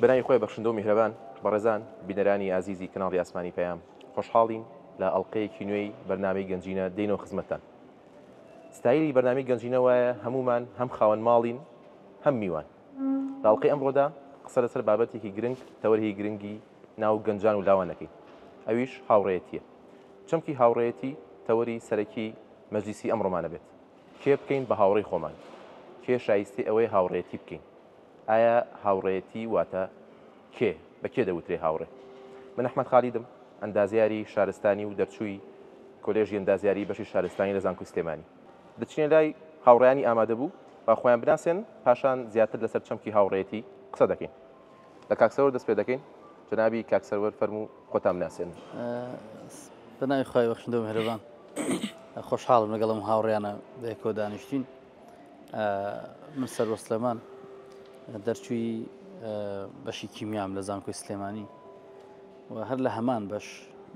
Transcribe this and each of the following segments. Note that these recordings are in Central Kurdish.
بەناوی خۆی بەخشندە و میهرەبان، بەڕێزان بینەرانی ئازیزی کەناڵی ئاسمانی پەیام، خۆشحاڵین لە ئەڵقەیەکی نوێی بەرنامەی گەنجینە دێینەوە خزمەتتان. ستایلی بەرنامەی گەنجینە وایە هەموومان هەم خاوەن ماڵین هەم میوان. لە ئەڵقەی ئەمڕۆدا قسە لەسەر بابەتێکی گرنگ، تەوەرێکی گرنگی ناو گەنجان و لاوان دەکەین، ئەویش هاوڕێیەتییە. چەمکی هاوڕێیەتی تەوەری سەرەکی مەجلیسی ئەمڕۆمانە بێت. کێ بکەین بە هاوڕێی خۆمان؟ کێ شایستەی ئەوەیە هاوڕێیەتی بکەین؟ ئایا هاوڕێیەتی واتە کێ؟ بە کێ دەوترێ هاوڕێ؟ من ئەحمەد خالیدم، ئەندازیاری شارستانی و دەرچووی کۆلێژی ئەندازیاری بەشی شارستانی لە زانکۆی سلێمانی. دەچینە لای هاوڕێیانی ئامادەبوو با خۆیان بناسێنن، پاشان زیاتر لەسەر چەمکی هاوڕێیەتی قسە دەکەین. لە کاک سەروەر دەست پێ دەکەین. جەنابی کاک سەروەر فەرموو خۆتان بناسێنن. بە ناوی خوای بەخشندە و میهرەبان. خۆشحاڵم لەگەڵ ئەم هاوڕێیانە بەیەکەوە دانیشتین. من سەروەر سلێمان دەرچووی بەشی کیمیام لە زانکۆی سلێمانی و هەر لە هەمان بەش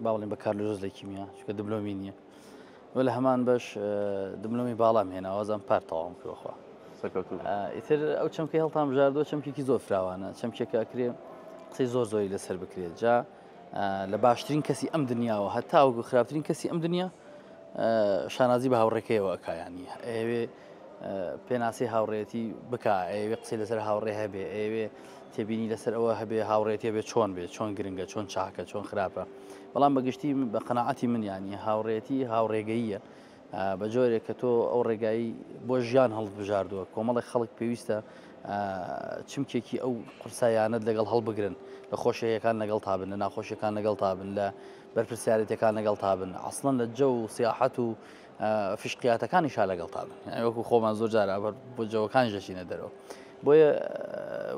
با بڵێن بە کارلۆز لە کیمیا چونکە دبلۆمی نییە و لە هەمان بەش دبلۆمی باڵام هێنا وازم پار تەواوم کردخوا ئیتر ئەو چەمکەی هەڵتان بژاردووە چەمکێکی زۆر فراوانە چەمکێکە ئەکرێ قسەی زۆر زۆری لەسەر بکرێت جا لە باشترین کەسی ئەم دنیاوە هەتاوەکو خراپترین کەسی ئەم دنیا شانازی بە هاوڕێکەیەوە ئەکایانی ئەوێ پێناسی هاوڕێتی بک ئەوێ قسەی لەسەر هاوڕێ هەبێ ئەوێ تێبینی لەسەر ئەوە هەبێ هاوڕێتی بێ چۆن بێ چۆن گرنگە چۆن چاکە چۆن خراپە بەڵام بەگشتی بە قەنەعەتی منیانی هاوڕێتی هاوڕێگەیە بە جۆرێک کە تۆ ئەو ڕێگایی بۆ ژیان هەڵبژاردووە کۆمەڵێک خەڵک پێویستە چمکێکی ئەو قورسایانت لەگەڵ هەڵبگرن لە خۆشیەکان لەگەڵ تابن لە ناخۆشیەکان لەگەڵ تابن لە بەرپرسیارەتەکان لەگەڵ تابن ئەسڵەن لە جە و سیاحەت و فشقیاتەکانی شا لەگەڵ تابن وەکو خۆمان زۆر جار بۆ جەوەکان ژەچینە دەرەوە بۆیە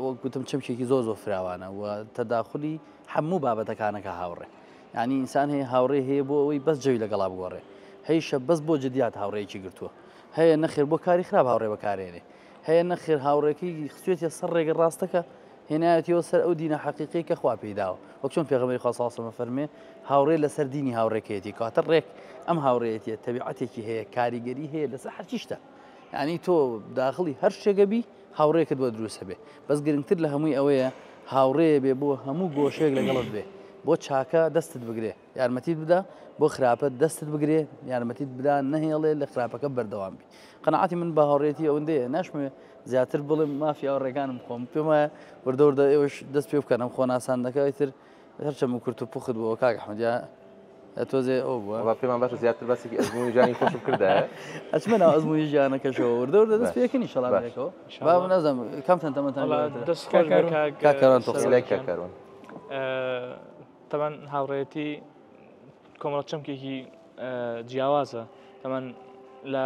وەک گوتم چمکێکی زۆر زۆر فراوانە و تەداخلی هەموو بابەتەکانەکە هاوڕێ یانی ئینسان هەیە هاوڕێ هەیە بۆ ئەوەی بەس جەوی لەگەڵا بگۆڕێ هەیشە بەس بۆ جدیات هاوڕێیەکی گرتووە هەیە نەخێر بۆ کاری خراپ هاوڕێ بەکارێنێ هەیە نەخێر هاوڕێکەی خستوێتە سەر ڕێگە ڕاستەکە هێنایەتیەوە سەر ئەو دینە حەقیقی کە خوا پێیداوە وەک چۆن پێغەمبەری خوا صلی الله علیه و فەرمێ هاوڕێ لەسەر دینی هاوڕێکەیەتی کەواتە ڕێک ئەم هاوڕێیەتیە تەبیعەتێکی هەیە کاریگەری هەیە لەسەر هەرچی شتە یعنی تۆ داخڵی هەر شتێکە بی هاوڕێکت بۆ دروست هەبێ بەس گرنگتر لە هەمووی ئەوەیە هاوڕێ بێ بۆ هەموو گۆشەیەک لەگەڵت بێ بۆ چاکە دەستت بگرێ یارمەتیت بدا بۆ خراپە دەستت بگرێ یارمەتیت بدا نەهێڵێ لە خراپەکە بەردەوام بی قەناعەتی من بە هاوڕێتی ئەوەندەیە ناشمەوێ زیاتر بڵێم مافی هاوڕێکانم خۆم پێم وایە وردە وردە ئێوەش دەست پێ بکەن ئەم خۆناساندنەکە ئیتر هەرچەند من کورت و پوخت بووە کاک ئەحمەد یا تۆزێ ئەو بووە وەڵا پێمان باشە زیاتر باسێکی ئەزموونی ژیانی خۆشم کردایە ئەچمە ناو ئەزموونی ژیانەکەشەوە وردە وردە دەست پێکەین ئینشەڵا باش. بەیەکەوە با ئینشەڵا. نازانم کامتان تەمەنتان وەڵا گەورەترە دەست خۆش بێ کاک کاک کاروان تۆ سەروەر قسە لای گیان. کاک کاروان تەبعەن هاوڕێیەتی کۆمەڵە چەمکێکی جیاوازە تەمان لە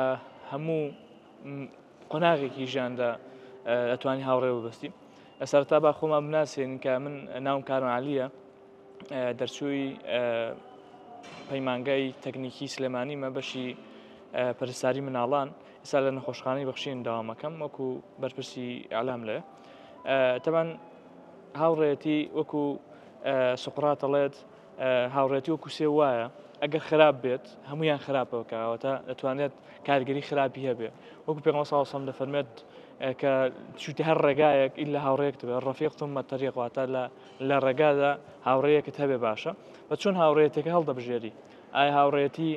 هەموو قۆناغێکی ژیاندا ئەتوانی هاوڕێ ببەستی سەرەتا با خۆمان بناسێنین کە من ناوم کاروان عەلیە دەرچووی پەیمانگای تەکنیکی سلێمانیمە بەشی پەرستاری مناڵان ئێستا لە نەخۆشخانەی بەخشین داوامەکەم وەکو بەرپرسی ئەلام لێ تەبان هاوڕێتی وەکو سوقرات دەڵێت هاوڕێتی وەکو سێ وایە ئەگەر خراپ بێت هەمویان خراپە بکەوەتە دەتوانێت کارگەری خراپی هەبێ وەکو پێغەمبەر صلی الله علیه و سلم دەفەرمێت کە چوویتە هەر ڕێگایەک ئیلا هاوڕێیەکت بێ ڕەفیق ثم الطریق واتە لە لە ڕێگادا هاوڕێیەکت هەبێ باشە بە چۆن هاوڕێیەتەکە هەڵدەبژێری ئایا هاوڕێیەتی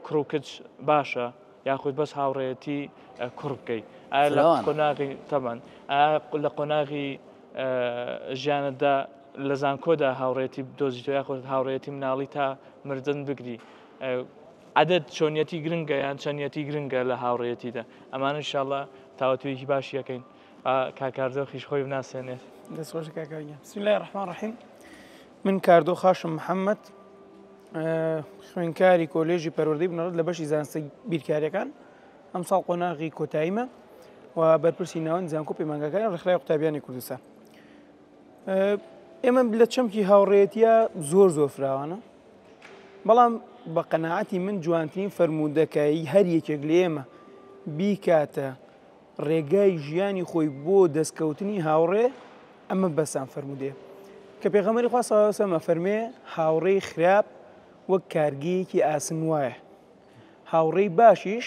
کوڕ و کچ باشە یاخود بەس هاوڕێیەتی کوڕ بکەی ئایا لە قۆناغی تەبەن ئایا لە قۆناغی ژیانتدا لە زانکۆدا هاوڕێتی دۆزیتەوە یاخود هاوڕێتی مناڵی تا مردن بگری عەدەد چۆنیەتی گرنگە یان چەندیەتی گرنگە لە هاوڕێیەتیدا ئەمانە ان شاء اللە تاوتوێیەکی باشی ئەکەین با کاک کاردۆخیش خۆی بناسێنێت. دەست خۆش کاک گیان. بسم الله الرحمن الرحیم من کاردۆخ هاشم محەممەد خوێنکاری کۆلێژی پەروەردەی بنەڕەت لە بەشی زانستە بیرکاریەکان ئەمساڵ قۆناغی کۆتاییمە و بەرپرسی ناوەند زانکۆ پەیمانگاکانی ڕێکخراوی قوتابیانی کوردستان ئێمە لە چەمکی هاوڕێیەتە زۆر زۆر فراوانە بەڵام بە قەناعەتی من جوانترین فەرموودەکەی هەر یەکێک لە ئێمە بیکاتە ڕێگای ژیانی خۆی بۆ دەستکەوتنی هاوڕێ ئەمە بەسان فەرموودەیە کە پێغەمبەری خوا صلی الله علیه و سلم فەرمێ هاوڕێی خراپ وەک کارگەیەکی ئاسن وایە هاوڕێی باشیش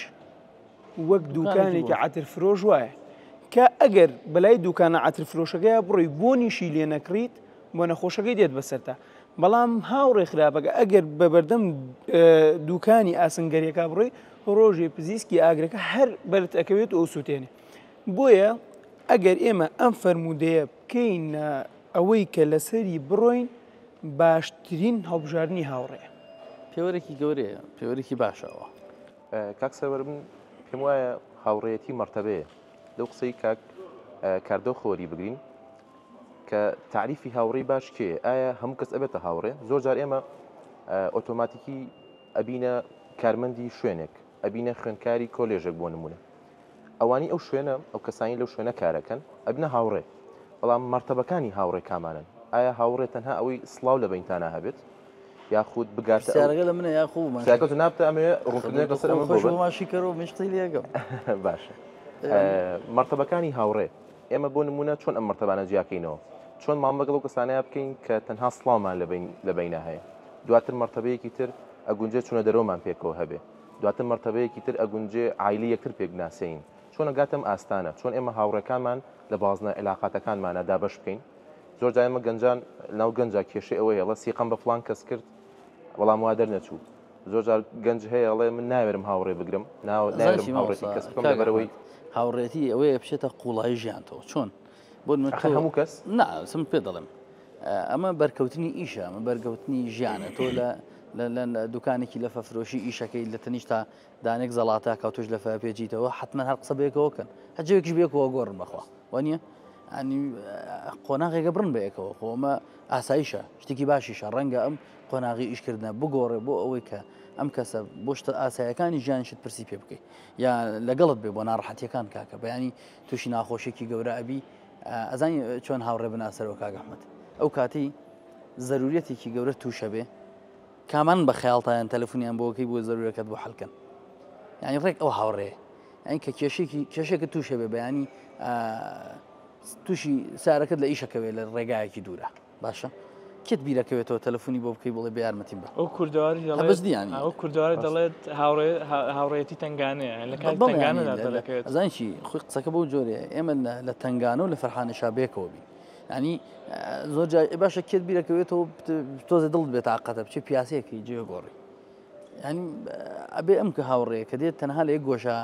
وەک دوکانێکی عەتر فرۆش وایە. کە ئەگەر بەلای دوکانە عەتر فرۆشەکەیا بڕۆی بۆنیشی لێ نەکڕیت بۆنە خۆشەکەی دێت بەسەرتا بەڵام هاوڕێ خراپەکە ئەگەر بە بەردەم دوکانی ئاسنگەریەکە بڕۆی ڕۆژێ پزیسکی ئاگرەکە هەر بەرت ئەکەوێت و ئەوسووتێنێ بۆیە ئەگەر ئێمە ئەم فەرموودەیە بکەین ئەوەی کە لەسەری بڕۆین باشترین هەڵبژاردنی هاوڕێ پێوەرێکی گەورەیە پێوەرێکی باشەوە کاک سەروەر من پێم وایە هاوڕێیەتی مەرتەبەیە لەو قسەی کاک کاردۆخ وەری بگرین کە تعریفی هاوڕێی باش کێ ئایا هەموو کەس ئەبێتە هاوڕێ زۆر جار ئێمە ئۆتۆماتیکی ئەبینە کارمەندی شوێنێک ئەبینە خوێندکاری کۆلێژێک بۆ نمونە ئەوانی ئەو شوێنە ئەو کەسانی لەو شوێنە کارەکەن ئەبنە هاوڕێ بەڵام مەرتەبەکانی هاوڕێ کامانن ئایا هاوڕێ تەنها ئەوەی سڵاو لە بەینتانا هەبێت یاخود بگاتە ئەو پرسیارەکە لە منە یاخۆ بۆمان پرسیارەکە جەنابتە ئەمەوێ ڕوونکردنەوەیەک لەسەر ئەمە بۆ خۆش بن بۆمان شیکەرەوە منیش قسەی لێ ئەکەم باشە مەرتەبەکانی هاوڕێ ئێمە بۆ نمونە چۆن ئەم مەرتەبانە جیاکەینەوە چۆن مامەڵە لەگەڵ ئەو کەسانەیا بکەین کە تەنها سڵاومان لە بەینا هەیە دواتر مەرتەبەیەکی تر ئەگونجێ چونە دەرەوەمان پێکەوە هەبێ دواتر مەرتەبەیەکی تر ئەگونجێ عایلەی یەکتر پێک بناسێین چۆن ئەگاتە ئەم ئاستانە چۆن ئێمە هاوڕێکانمان لە بازنە عیلاقاتەکانمانا دابەش بکەین زۆر جار ئێمە گەنجان لەناو گەنجا کێشەی ئەوەیە ئەڵێ سیقەم بە فڵان کەس کرد بەڵام وا دەرنەچوو زۆر جار گەنج هەیە ئەڵێ من ناوێرم هاوڕێ بگرم ناوێرم هاوڕێتی کەس بکەم لەبەرەوەی هاوڕێتی ئەوەیە بچێتە قوڵایی ژیانتەوە چۆن بۆ هەموو کەس نا سم پێ دەڵێم ئەمە بەرکەوتنی ئیشە ئەمە بەرگەوتنی ژیانە تۆ لە لە دوکانێکی لە فەفرۆشی ئیشەکەی لە تەنیشتا دانێک زەڵاتە کاوتۆش لە پێجیتەوە حتمما هەر قسە بێکەوە کەن هەجێکیش بێکەوە گۆڕن بەخوا وانە ئەنی قۆناغێکە بڕن بەیەکەوە خۆ ئەمە ئاسایشە شتێکی باشیشە ڕەنگە ئەم قۆناغی ئیشکردە بگۆڕێ بۆ ئەوەی کە ئەم کەسە بۆ شتە ئاسایەکانی ژیانیشت پرسی پێ بکەیت یا لەگەڵت بێ بۆ ناڕەحەتیەکان کاکە بەیانی تووشی ناخۆشیێکی گەورە ئەبی ئەزانی چۆن هاوڕێ بناسەرەوە کاک ئەحمد ئەو کاتی زەروریەتێکی گەورە تووشە بێ کامان بە خەیاڵتایان تەلەفۆنیان بۆکەی بۆ زەرورەکەت بۆ حلکەن یعنی ڕێک ئەو هاوڕێ یعنی کە کێشێکی کێشێکە تووشە بێ بەیانی تووشی سارەکەت لە ئیشەکەوێت لە ڕێگایەکی دوورە باشە کێت بیرەکەوێتەوە تەلەفۆنی بۆ بکەی بڵێ بە یارمەتیم بە ئەو کوردەواری دەڵێت بەس دیانی ئەو کوردەواری دەڵێت هاوڕێ هاوڕێیەتی تەنگانەیە لە کاتی تەنگانەدا دەرەکەوێت ئەزانی چی خۆی قسەکە بەو جۆرەیە ئێمە لە تەنگانە و لە فەرحانەشا بێکەوە بین ینی زۆر جار باشە کێت بیرەکەوێتەوە تۆزە دڵت بێت تاقەتە بچێ پیاسەیەکی جێ گۆڕی ینی ئەبێ ئەم کە هاوڕێ کە دێت تەنها لە یەک گۆشە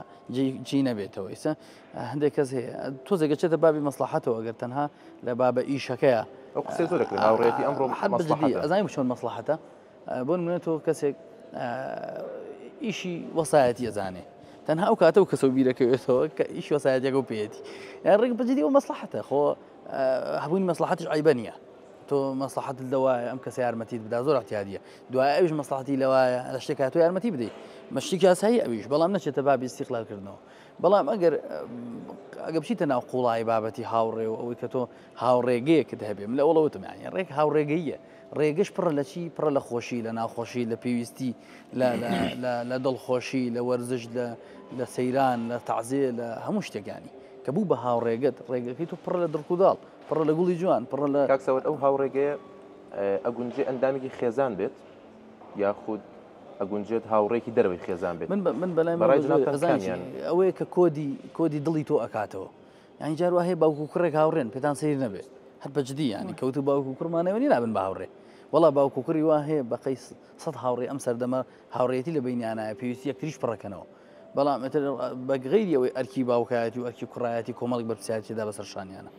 جی نەبێتەوە ئیسا هەندێک کەس هەیە تۆزێک گەچێتە بابی مەسلحەتەوە ئەگەر تەنها لە بابە ئیشەکەیە ئەو قسەی زۆر دەکرێت هاوڕێیەتی ئەمڕۆ مەسلحەتە ئەزانین چۆن مەسلحەتە بۆ نمونە تۆ کەسێک ئیشی وەسایەتی ئەزانێ تەنها ئەو کاتە و کەسەوە بیرەکەوێتەوە کە ئیشی وەسایەتەکە و پێیەتی یان ڕێک بەجدی ئەو مەسلحەتە خۆ هەبوونی مەسلحەتیش عیبە نییە تۆ مەسلحەتت لەوایە ئەم کەسە یارمەتیت بدا زۆر احتیادیە دوای ئەویش مەسلحەتی لەوایە لە شتێکا تۆ یارمەتی بدەیت مەشتێکی ئاسایی ئەویش بەڵام نەچێتە بابی استقلالکردنەوە بەڵام ئەگەر ئەگە بچیتە ناو قوڵایی بابەتی هاوڕێ و ئەوەی کە تۆ هاوڕێگەیەکت هەبێ من لە ئەوڵە وتم یانی ڕێک هاوڕێگەیە ڕێگەش پڕە لە چی پڕە لە خۆشی لە ناخۆشی لە پێویستی لە دڵخۆشی لە وەرزش لە لە سەیران لە تەعزێ لە هەموو شتێکانی کە بوو بە هاوڕێگەت ڕێگەکەی تۆ پڕە لە دڕکوداڵ پڕە لە گوڵی جوان پڕە لە کاک سەوەر ئەو هاوڕێگەیە ئەگونجێ ئەندامێکی خێزان بێت یاخود ئەگونجێت هاوڕێکی دەرەوەی خێزان بێت من من بەلای بەڕای جنابتان کامیان؟ ئەوەیە کە کۆدی کۆدی دڵی تۆ ئەکاتەوە یانی جار وا هەیە باوک و کوڕێک هاوڕێن پێتان سەیر نەبێ هەر بە جدی ینی کەوت و باوک و کوڕمانەوە نی نابن بە هاوڕێ وەڵا باوک و کوڕی وا هەیە بەقەی سەد هاوڕێ ئەم سەردەمە هاوڕێتی لە بینیانایە پێویستی یەکتریش پڕەکەنەوە بەڵام ئەتر بە غەیری ئەوەی ئەرکی باوکایەتی و ئەرکی کوڕایەتی کۆمەڵک بەرپرسیارێتی دا بەسەر شانیانە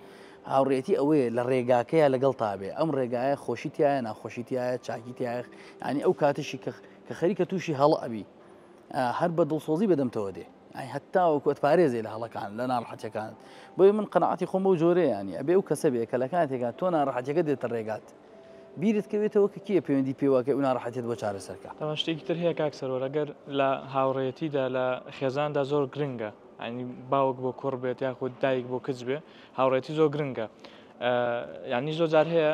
هاوڕێتی ئەوەیە لە ڕێگاکەیە لەگەڵ تابێ ئەم ڕێگایە خۆشی تایە ناخۆشی تایە چاکی تایە ینی ئەو کاتیشی کە کە خەریکە تووشی هەڵە ئەبی هەر بە دڵسۆزی بەدەمتەوە دێ ئەی هەتاوەکو ئەتپارێزێ لە هەڵەکان لە ناڕەحەتیەکانت بۆیە من قەناعەتی خۆم بەو جۆرەیە ینی ئەبێ ئەو کەسە بێ کە لە کاتێکا تۆ ناڕەحەتیەکە دێتە ڕێگات بیرت کەوێتەوە کە کێ پەیوەندی پێوەکەی و ناڕەحەتیت بۆ چارەسەرکە. تەبعەن شتێکی تر هەیە کاک سەروەر ئەگەر لە هاوڕێیەتیدا لە خێزاندا زۆر گرنگە یانی باوک بۆ کوڕ بێت یاخود دایک بۆ کچ بێ هاوڕێتی زۆر گرنگە یعنی زۆر جار هەیە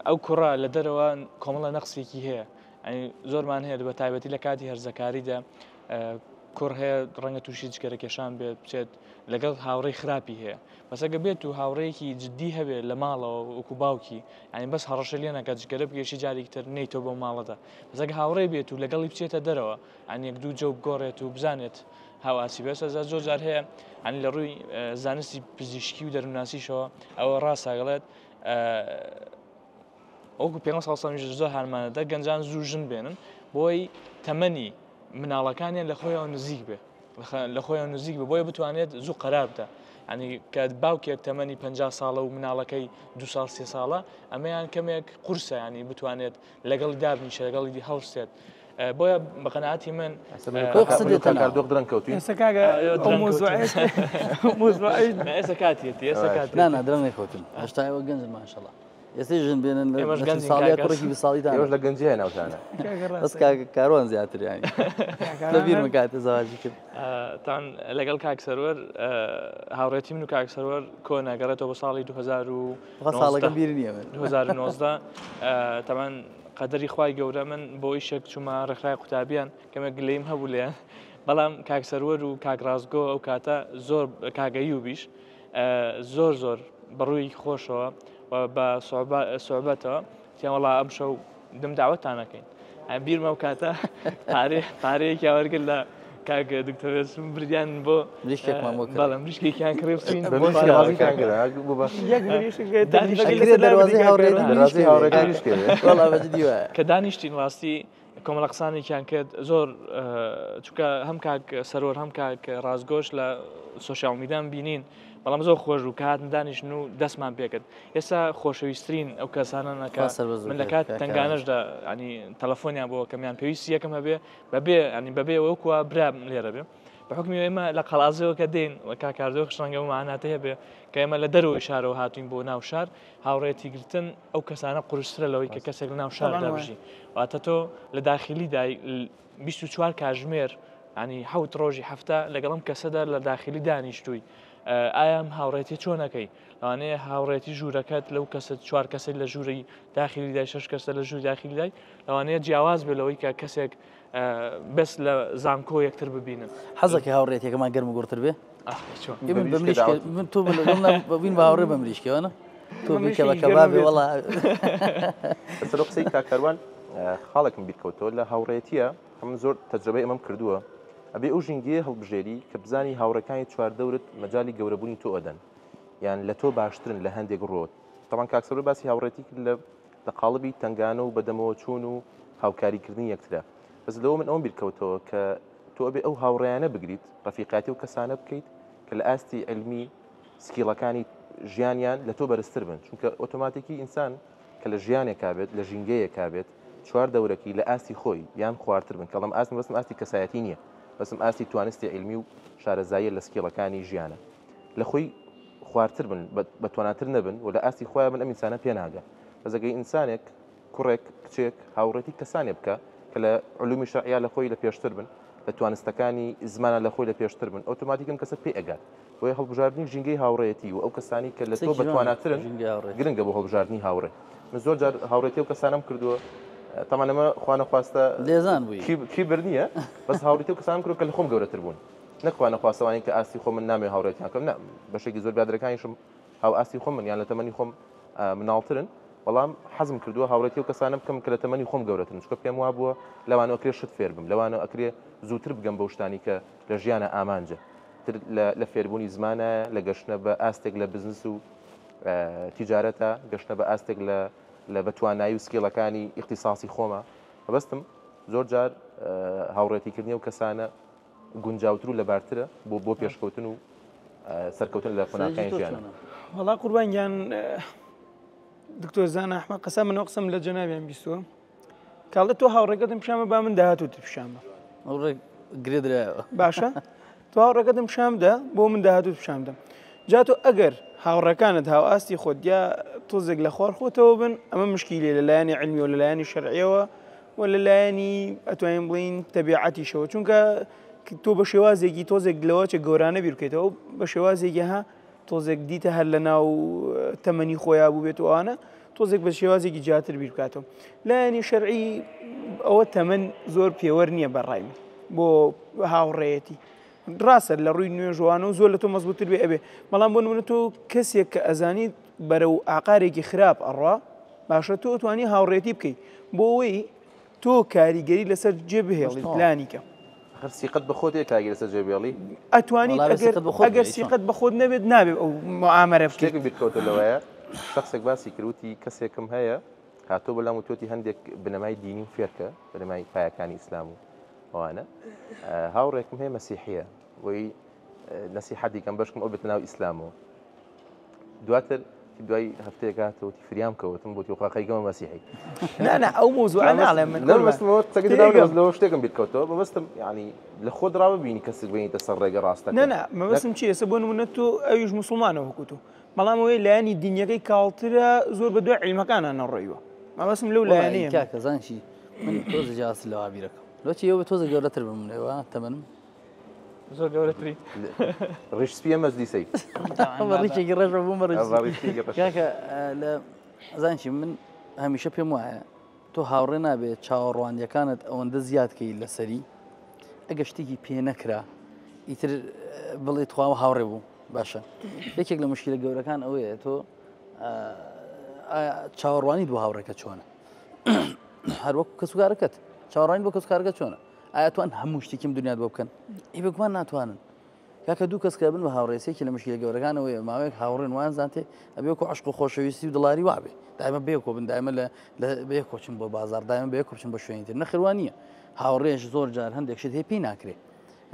ئەو کوڕە لە دەرەوە کۆمەڵە نەقسێکی هەیە یعنی زۆرمان هەیە بە تایبەتی لە کاتی هەرزەکاریدا کوڕ هەیە ڕەنگە تووشی جگەرە کێشان بێت بچێت لەگەڵ هاوڕێی خراپی هەیە بەس ئەگە بێت و هاوڕێیەکی جدی هەبێت لە ماڵەوە وەکو باوکی یعنی بەس هەڕەشە لێ نەکات جگەرە بکێشی جارێکی تر نەیتەوە بەو ماڵەدا بەس ئەگە هاوڕێ بێت و لەگەڵی بچێتە دەرەوە یعنی یەک دوو جەو بگۆڕێت و بزانێت. هاوئاستی بێ. ئێستا زۆر جار هەیە یانی لە ڕووی زانستی پزیشکی و دەروونناسیشەوە ئەوە ڕاستە وەکو پێغەمبەر صلی الله علیه و سلم زۆر هانمانەدا گەنجان زوو ژن بێنن بۆی تەمەنی مناڵەکانیان لە خۆیەوە نزیک بێ لە خۆیان نزیک بێ بۆیە بتوانێت زوو قەرار بدە ینی کە باوکێک تەمەنی 50 ساڵە و مناڵەکەی دو ساڵ سێ ساڵە ئەمەیان کەمێک قورسە ینی بتوانێت لەگەڵ دابنیشە لەگەڵی دی هەڵسێت بۆیە بە قەناعەتی من دۆخ درەنگ کەوتوین ئێستا کاکە ئەو مۆزوعەی مۆزوعەی ئێستا کاتیەتی ئێستا کاتیەتی نا نا درەنگ نەکەوتن هەشتا ئێوە گەنجن ماشەڵا ئێستا ژن بێنن لە ئێمەش گەنجین ساڵیە کاکە. کوڕێکی 20 ساڵی ئێوەش دانا لە گەنجیە ناوتانە کاکە بەس ڕاستە کاکە کاروان زیاتر یانی لە بیرمە کاتێ زەواجی کرد تان لەگەڵ کاک سەروەر هاوڕێتی من و کاک سەروەر کۆنە گەڕێتەوە بۆ ساڵی 2019 خوا ساڵەکەم بیر نییە من 2019 تەمان قەدەری خوای گەورە من بۆ ئیشێک چوومە ڕێکخراوی قوتابیان کەمێک گلەییم هەبوو لێیان بەڵام کاک سەروەر و کاک ڕاستگۆ ئەو کاتە زۆر کاک ئەیوبیش زۆر زۆر بەڕووی خۆشەوە و بە سوعبەتەوە تیان وەڵا ئەمشەو دم داوەتان نەکەین بیرمە ئەو کاتە پارەیەکیان وەرگرت لە کاک دکتۆر بردیان بۆ مریشکێکمان بۆ کڕی. بەڵێ مریشکێکیان کڕی و چووین بە بۆ مریشکی ڕازیتان کرد ها؟ بۆ بە یەک مریشک دانیشتین. ئەکرێ دەروازەی هاوڕێیەتی دەروازەی مریشکێ هاوڕێیەتی بێ. مریشکێ بێ. وەڵا بە جدی وایە. کە دانیشتین ڕاستی کۆمەڵە قسانێکیان کرد زۆر چونکە هەم کاک سەرۆر هەم کاک ڕاستگۆش لە سۆشیال میدیام بینین بەڵام زۆر خۆش بوو کە هاتن دانیشتن و دەستمان پێکرد ئێستا خۆشەویسترین ئەو کەسانەنە کە خوا سەربەرز من لە بکات کات کاک کاروان. تەنگانەشدا ینی تەلەفۆنیان بۆ کەمیان پێویستی یەکەم هەبێ بەبێ ینی بەبێ وەکوە برام لێرە بێ بە حکمی ئێمە لە قەڵازەوە کە دێن و کاکاردۆخ ڕەنگە ماناتە هەبێ کە ئێمە لە دەرەوەی شارەوە هاتوین بۆ ناو شار هاوڕێتی گرتن ئەو کەسانە قورسترە لەوەی کە کەسێک لە ناو شاردا بژی واتە تۆ لە داخلیدا 24 کاژمێر ینی حەوت ڕۆژی هەفتە لەگەڵم کەسەدا لە داخلی دانیشتووی ئایا ئەم هاوڕێتی چۆنەکەی لەوانەیە هاوڕێتی ژوورەکەت لەو کەسە چوار کەسێک لە ژووری داخلیدای شش کەسە لە ژووری داخلیدای لەوانەیە جیاواز بێ لەوەی کە کەسێک بەس لە زانکۆ یەکتر ببینن. حەزەکەی هاوڕێتیەکەمان گەرم و گوڕتر بێ؟ چۆن؟ من بە مریشکە من تۆ ببین بە هاوڕێ بە مریشکەوە نە؟ تۆ بیکە بە کەبابێ وەڵا. لەسەر قسەی کاک کاروان خاڵێکم بیرکەوتەوە لە هاوڕێتیە من زۆر تەجربەی ئەمەم کردووە ئەبێ ئەو ژینگەیە هەڵبژێری کە بزانی هاوڕێکانی چواردەورت مەجالی گەورەبوونی تۆ ئەدەن یان لە تۆ باشترن لە هەندێک ڕۆت تەمان کاک سەرۆ باسی هاوڕێتی کرد لە لە قاڵبی تەنگانە و بەدەمەوە چوون و هاوکاریکردنی یەکترە بەس لەوە من ئەوم بیرکەوتەوە کە تۆ ئەبێ ئەو هاوڕێیانە بگریت ڕەفیقاتی و کەسانە بکەیت کە لە ئاستی علمی سکیڵەکانی ژیانیان لە تۆ بەرزتر بن چونکە ئۆتۆماتیکی ئینسان کە لە ژیانێکا بێت لە ژینگەیەکا بێت چوار دەورەکی لە ئاستی خۆی یان خوارتر بن کەڵم ئاستم بەسم ئاستی کەسایەتی نییە بەسم ئاستی توانستی علمی و شارەزاییە لە سکیڵەکانی ژیانە لە خۆی خوارتر بن بە تواناتر نەبن و لە ئاستی خۆیان بن ئەم ئینسانە پێناگە بەس ئەگەر ئینسانێک کوڕێک کچێک هاوڕێتی کەسانێ بکە کە لە علومی شەرعیا لە خۆی لە پێشتر بن لە توانستەکانی زمانە لە خۆی لە پێشتر بن ئۆتۆماتیک ئەم کەسە پێ ئەگات بۆیە هەڵبژاردنی ژینگەی هاوڕێیەتی و ئەو کەسانی کە لە تۆ بەتواناترن گرنگە بۆ هەڵبژاردنی هاوڕێ من زۆر جار هاوڕێتی و کەسانم کردووە تەمان ئەمە خوانەخواستە لێزان بووی کیبر نییە بەس هاوڕێتی و کەسانم کردووە کە لە خۆم گەورەتر بوون نەک خوانەخواستەوانی کە ئاستی خۆم من نامەوێ هاوڕێتیان کەم نا بەشێکی زۆر برادەرەکانیشم هاو ئاستی خۆم من یان لە تەمەنی خۆم مناڵترن بەڵام حەزم کردووە هاوڕێتی و کەسانە بکەم کە لە تەمەنی خۆم گەورەترن چونکە پێم وابووە لەوانە ئەکرێ شت فێر بم لەوانە ئەکرێ زووتر بگەم بەو شتانی کە لە ژیانە ئامانجە تر لە فێربوونی زمانە لە گەشتنە بە ئاستێک لە بزنس و تیجارەتە گەشتە بە ئاستێک لە لە بەتوانایی و سکیڵەکانی ئیختیساسی خۆمە مەبەستم زۆر جار هاوڕێتیکردنی ئەو کەسانە گونجاوتر و لەبارترە بۆ بۆ پێشکەوتن و سەرکەوتن لە قۆناغەکانی ژیان. وەڵا قوربان گیان دکتۆر زانا ئەحمەد قەسا من قسەم لە جەنابیان بیستووە کاڵێ تۆ هاوڕێکەتم پیشانمە با من داهاتووت پیشانمە گرێدرایەوە باشە تۆ هاوڕێکەتم پیشان بدە بۆ من داهاتووت پیشان بدەم جا تۆ ئەگەر هاوڕێکانت هاوئاستی خۆت یا تۆزێک لە خوار خۆتەوە بن ئەمە مشکیلەیە لە لایەنی علمی و لە لایەنی شەرعیەوە و لە لایەنی ئەتوانین بڵین تەبیعەتیشەوە چونکە تۆ بە شێوازێکی تۆزێک لەوە چە گەورانە بیر بکەیتەوە بە شێوازێکی ها تۆزێک دیتە هەر لە ناو تەمەنی خۆیان بوو بێت و ئەوانە تۆزێک بە شێوازێکی جیاتر بیر بکاتەوە لایەنی شەرعی ئەوە تەمەن زۆر پێوەر نییە بە ڕای من بۆ هاوڕێیەتی ڕاستە لە ڕووی نوێژوانە و زۆر لە تۆ مەزبووتر بێ ئەبێ بەڵام بۆ نمونە تۆ کەسێک کە ئەزانیت بەرەو ئاقارێکی خراپ ئەڕوا باشە تۆ ئەتوانی هاوڕێتی بکەیت بۆ ئەوەی تۆ کاریگەری لەسەر جێ بهێڵیت لانی کەم. ئەخر سیقەت بە خۆت هەیە کاک لەسەر جێ بێڵی؟ ئەتوانیت وەڵا بێ ئەگەر سیقەت بە خۆت ئەگەر بێ، چۆن؟ سیقەت بە خۆت نەبێت نابێ ئەو معامەرە بکەیت. شتێکم بیر کەوتە لەوەیە شەخسێک باسی کرد وتی کەسێکم هەیە هاتووە بەلام وتوویەتی هەندێک بنەمای دینیم فێرکە بنەمای پایەکانی ئیسلام و ئەوانە هاوڕێکم هەیە مەسیحیە بۆی نەسیحەتی کەم بەشکم ئەو بێتە ناو ئیسلامەوە دواتر دوای هەفتەیەک هاتەوە وتی فریام کەوتم بۆ تیوخوا خەریکەمە مەسیحی. نا نا ئەو مەوزوعە ناڵێم من قوربان. مەبەستمەوە قسەکەی تێگەم. ناو لەوە شتێکم بیر کەوتەوە مەبەستم یعنی لە خۆت ڕا ببینی کەسێک بینیتە سەر ڕێگە ڕاستەکە. نا نا مەبەستم چییە ئێستا بۆ نموونە تۆ ئەویش موسڵمانە وەکو تۆ بەڵام ئەوەی لایەنی دینیەکەی کاڵترە زۆر بە دوای عیلمەکانا نەڕۆیوە مەبەستم لەو وەڵا لایەنەیە. کاکە زانی چی من تۆزێ جیاوازتر لەوە بیرەکەم لۆ چی ئێوە تۆزێ گەورەتر بم لێوە تەمەنم زۆر گەورەتری ڕیش سپیە مەجلیسەی ڕیشێکی ڕەش بووم بە ڕیش کاکە لە زان چی من هەمیشە پێم وایە تۆ هاوڕێ نابێت چاوەڕوانیەکانت ئەوەندە زیاد کەی لەسەری ئەگە شتێکی پێ نەکرا ئیتر بڵێ تخواوە هاوڕێ بوو باشە یەکێک لە مشکلە گەورەکان ئەوەیە تۆ چاوەڕوانی بۆ هاوڕێکە چۆنە هەروەک کەسوکارەکەت چاوەڕوانی بۆ کەسوکارەکە چۆنە ئایا توان هەموو شتێکیم دنیات بۆ بکەن؟ ئەی بێگومان ناتوانن. کاکە دوو کەس کە بن بە هاوڕێ سێکی لە مشکلە گەورەکانەوەیە ماوەیەک هاوڕێن وان زانتێ ئەبێ وەکو عەشق و خۆشەویستی و دڵاری وابێ دایمە بەیەکۆ بن دایمە لە بەیەکۆ چن بۆ بازاڕ دایمە بەیەکۆ بچن بۆ شوێنی تر نەخێر وا نییە هاوڕێش زۆر جار هەندێک شت هەیە پێی ناکرێ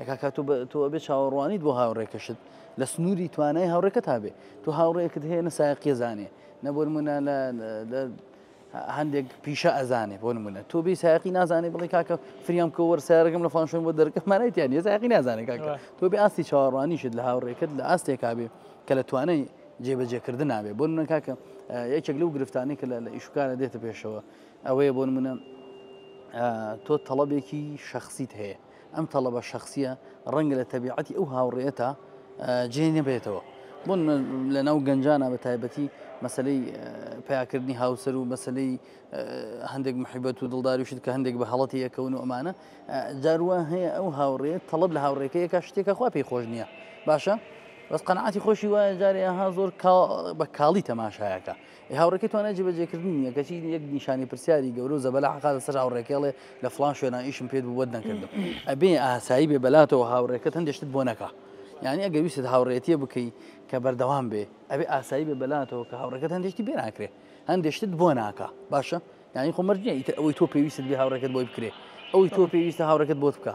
کاکە تۆ تۆ ئەبێ چاوەڕوانیت بۆ هاوڕێکەشت لە سنووری توانای هاوڕێکەت هەبێ تۆ هاوڕێکت هەیە نە سایەقیە زانێ نە بۆ نمونە لە هەندێک پیشە ئەزانێ بۆ نمونە تۆ بێ سایەقی نازانێ بڵێ کاکە فریام کە وەر سیارەکەم لە فڵان شوێن بۆ دەرکە مانای تیا نییە سایەقی نازانێ کاکە تۆ بێ ئاستی چاوەڕوانیشت لە هاوڕێکەت لە ئاستێکا بێ کە لە توانای جێبەجێکردن نابێ بۆ نمونە کاکە یەکێک لەو گرفتانەی کە لە ئیشوکارە دێتە پێشەوە ئەوەیە بۆ نمونە تۆ تەڵەبێکی شەخسیت هەیە ئەم تەڵەبە شەخسیە ڕەنگە لە تەبیعەتی ئەو هاوڕێیەتا جێ نەبێتەوە. بۆ لە ناو گەنجانە بە تایبەتی مەسلەی پیاکردنی هاوسەر و مەسلەی هەندێک محیبەت و دڵداری شت کە هەندێک بە هەڵەتی یەکەون و ئەمانە جاروا هەیە ئەو هاوڕێ تەڵب لە هاوڕێکەیەکە شتێکە خوا پێی خۆش نییە باشە بەس قەنعاتی خۆشی وایە جارێ ها زۆر بە کاڵی تەماشایەکە هاوڕێکەی توانای جێبەجێکردنی نییە، کەچی یەک نیشانەی پرسیاری گەورە و زەبەلاح ئەخاتە سەر هاوڕێکەی ئەڵێ لە فڵان شوێنا ئیشم پێت بوو بۆت نەکردم. ئەبێ ئاسایی بێ بەلاتەوە هاوڕێکەت هەندێ شتت بۆ نەکا. یانی ئەگەر ویستت هاوڕێیەتییە بکەی کە بەردەوام بێ، ئەبێ ئاسایی بێ بەلاتەوە کە هاوڕێکەت هەندێ شتی پێ ناکرێ. هەندێ شتت بۆ ناکا. باشە؟ یانی خۆ مەرج نییە ئیتر ئەوەی تۆ پێویستت بێ هاوڕێکەت بۆی بکرێ. ئەوەی تۆ پێویستە هاوڕێکەت بۆت بکا.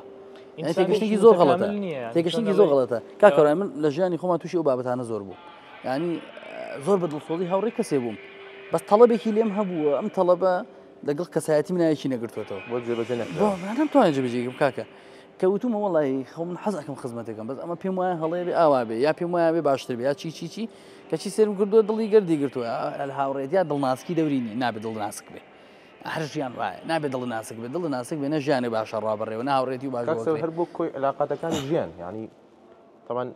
یانی تێگەشتنێکی زۆر غەڵەتە. تێگەشتنێکی زۆر غەڵەتە. کاک کەرای من لە ژیانی خۆمان تووشی ئەو بابەتانە زۆر بووم. یعنی زۆر بە دڵسۆزی هاوڕێی کەسێ بووم بەس تەڵەبێکی لێم هەبووە ئەم تەڵەبە لەگەڵ کەسایەتی منایەکی نەگرتوێتەوە بۆ جێبەجێ نەکرا بۆ نەمتوانێت جێبەجێ بکەم کاکە کە وتومە وەڵی خۆ من حەز ئەکەم خزمەتەکەم بەس ئەمە پێم وایە هەڵەیە بێ ئاوا بێ یا پێم وایە بێ باشتر بێ یا چی چی چی کەچی سێرم کردووە دڵی گردی گرتووە هاوڕێتیا دڵناسکی دەوری نییە نابێ دڵ ناسک بێ هەر ژیان وایە نابێ دڵ ناسک بێ دڵ ناسک بێ نە ژیانێ باشە ڕابڕێوە نە هاوڕێتی و باش هەر بۆ کۆی علاقاتەکانی ژیان یعنی تەبعەن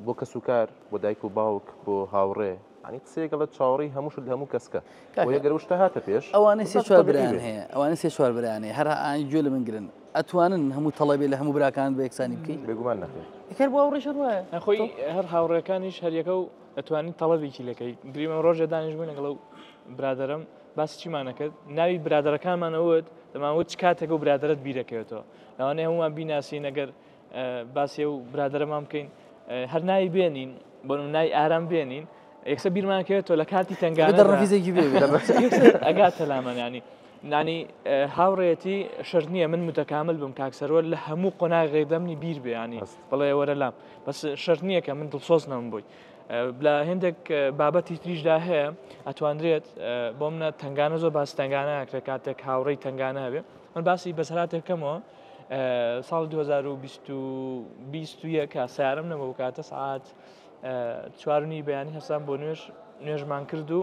بۆ کەسوکار بۆ دایک و باوک بۆ هاوڕێ یانی قسەیەک ئەڵێت چاوەڕێی هەموو شت لە هەموو کەس کە بۆیە گەر ئەو شتە هاتە پێش ئەوانەی سێ با چوار تەبیعی برایان بێ. هەیە ئەوانەی سێ چوار برایان هەیە هەر ئانی گوێ لە من گرن ئەتوانن هەموو تەڵەبێ لە هەموو براکانت بە یەکسانی بکەی بێگومان نەخێر. ئەگەر بۆ هاوڕێش هەر وایە. خۆی هەر هاوڕێکانیش هەریەکە و ئەتوانی تەڵەبێکی لەکەی گریمە ڕۆژێ دانیش بووین لەگەڵ ئەو برادەرم باسی چیمان ئەکرد ناوی برادەرەکانمان ئەوت دەمانوت چ کاتێک ئەو برادەرەت بیرەکەوێتەوە لەوانەیە هەموومان بیناسین ئەگەر باسی ئەو برادەرەمان بکەین هەر ناوی بێنین بۆ ناوی ئارام بێنین یەکسە بیرمان کەوێتەوە لە کاتی تەنگانە دەڕفیزێکی بێ ئەگاتە لامان ینی نانی هاوڕێتی شەرت نییە من متەکامل بم کاک سەروەر لە هەموو قۆناغێک دەمنی بیر بێ ینی بڵێ وەرە لام بەس شەرت نییە کە من دڵسۆز نەم بووی لە هێندێک بابەتی تریشدا هەیە ئەتوانرێت بۆ منە تنگانە زۆر باس تنگانە کرێ کاتێک هاوڕێی تنگانە هەبێ من باسی بەسەراتێک بکەمەوە ساڵ 2021 کە سیارم نەبوو کاتە سعات چوارنی بەیانی هەستان بۆ نوێژ نوێژمان کرد و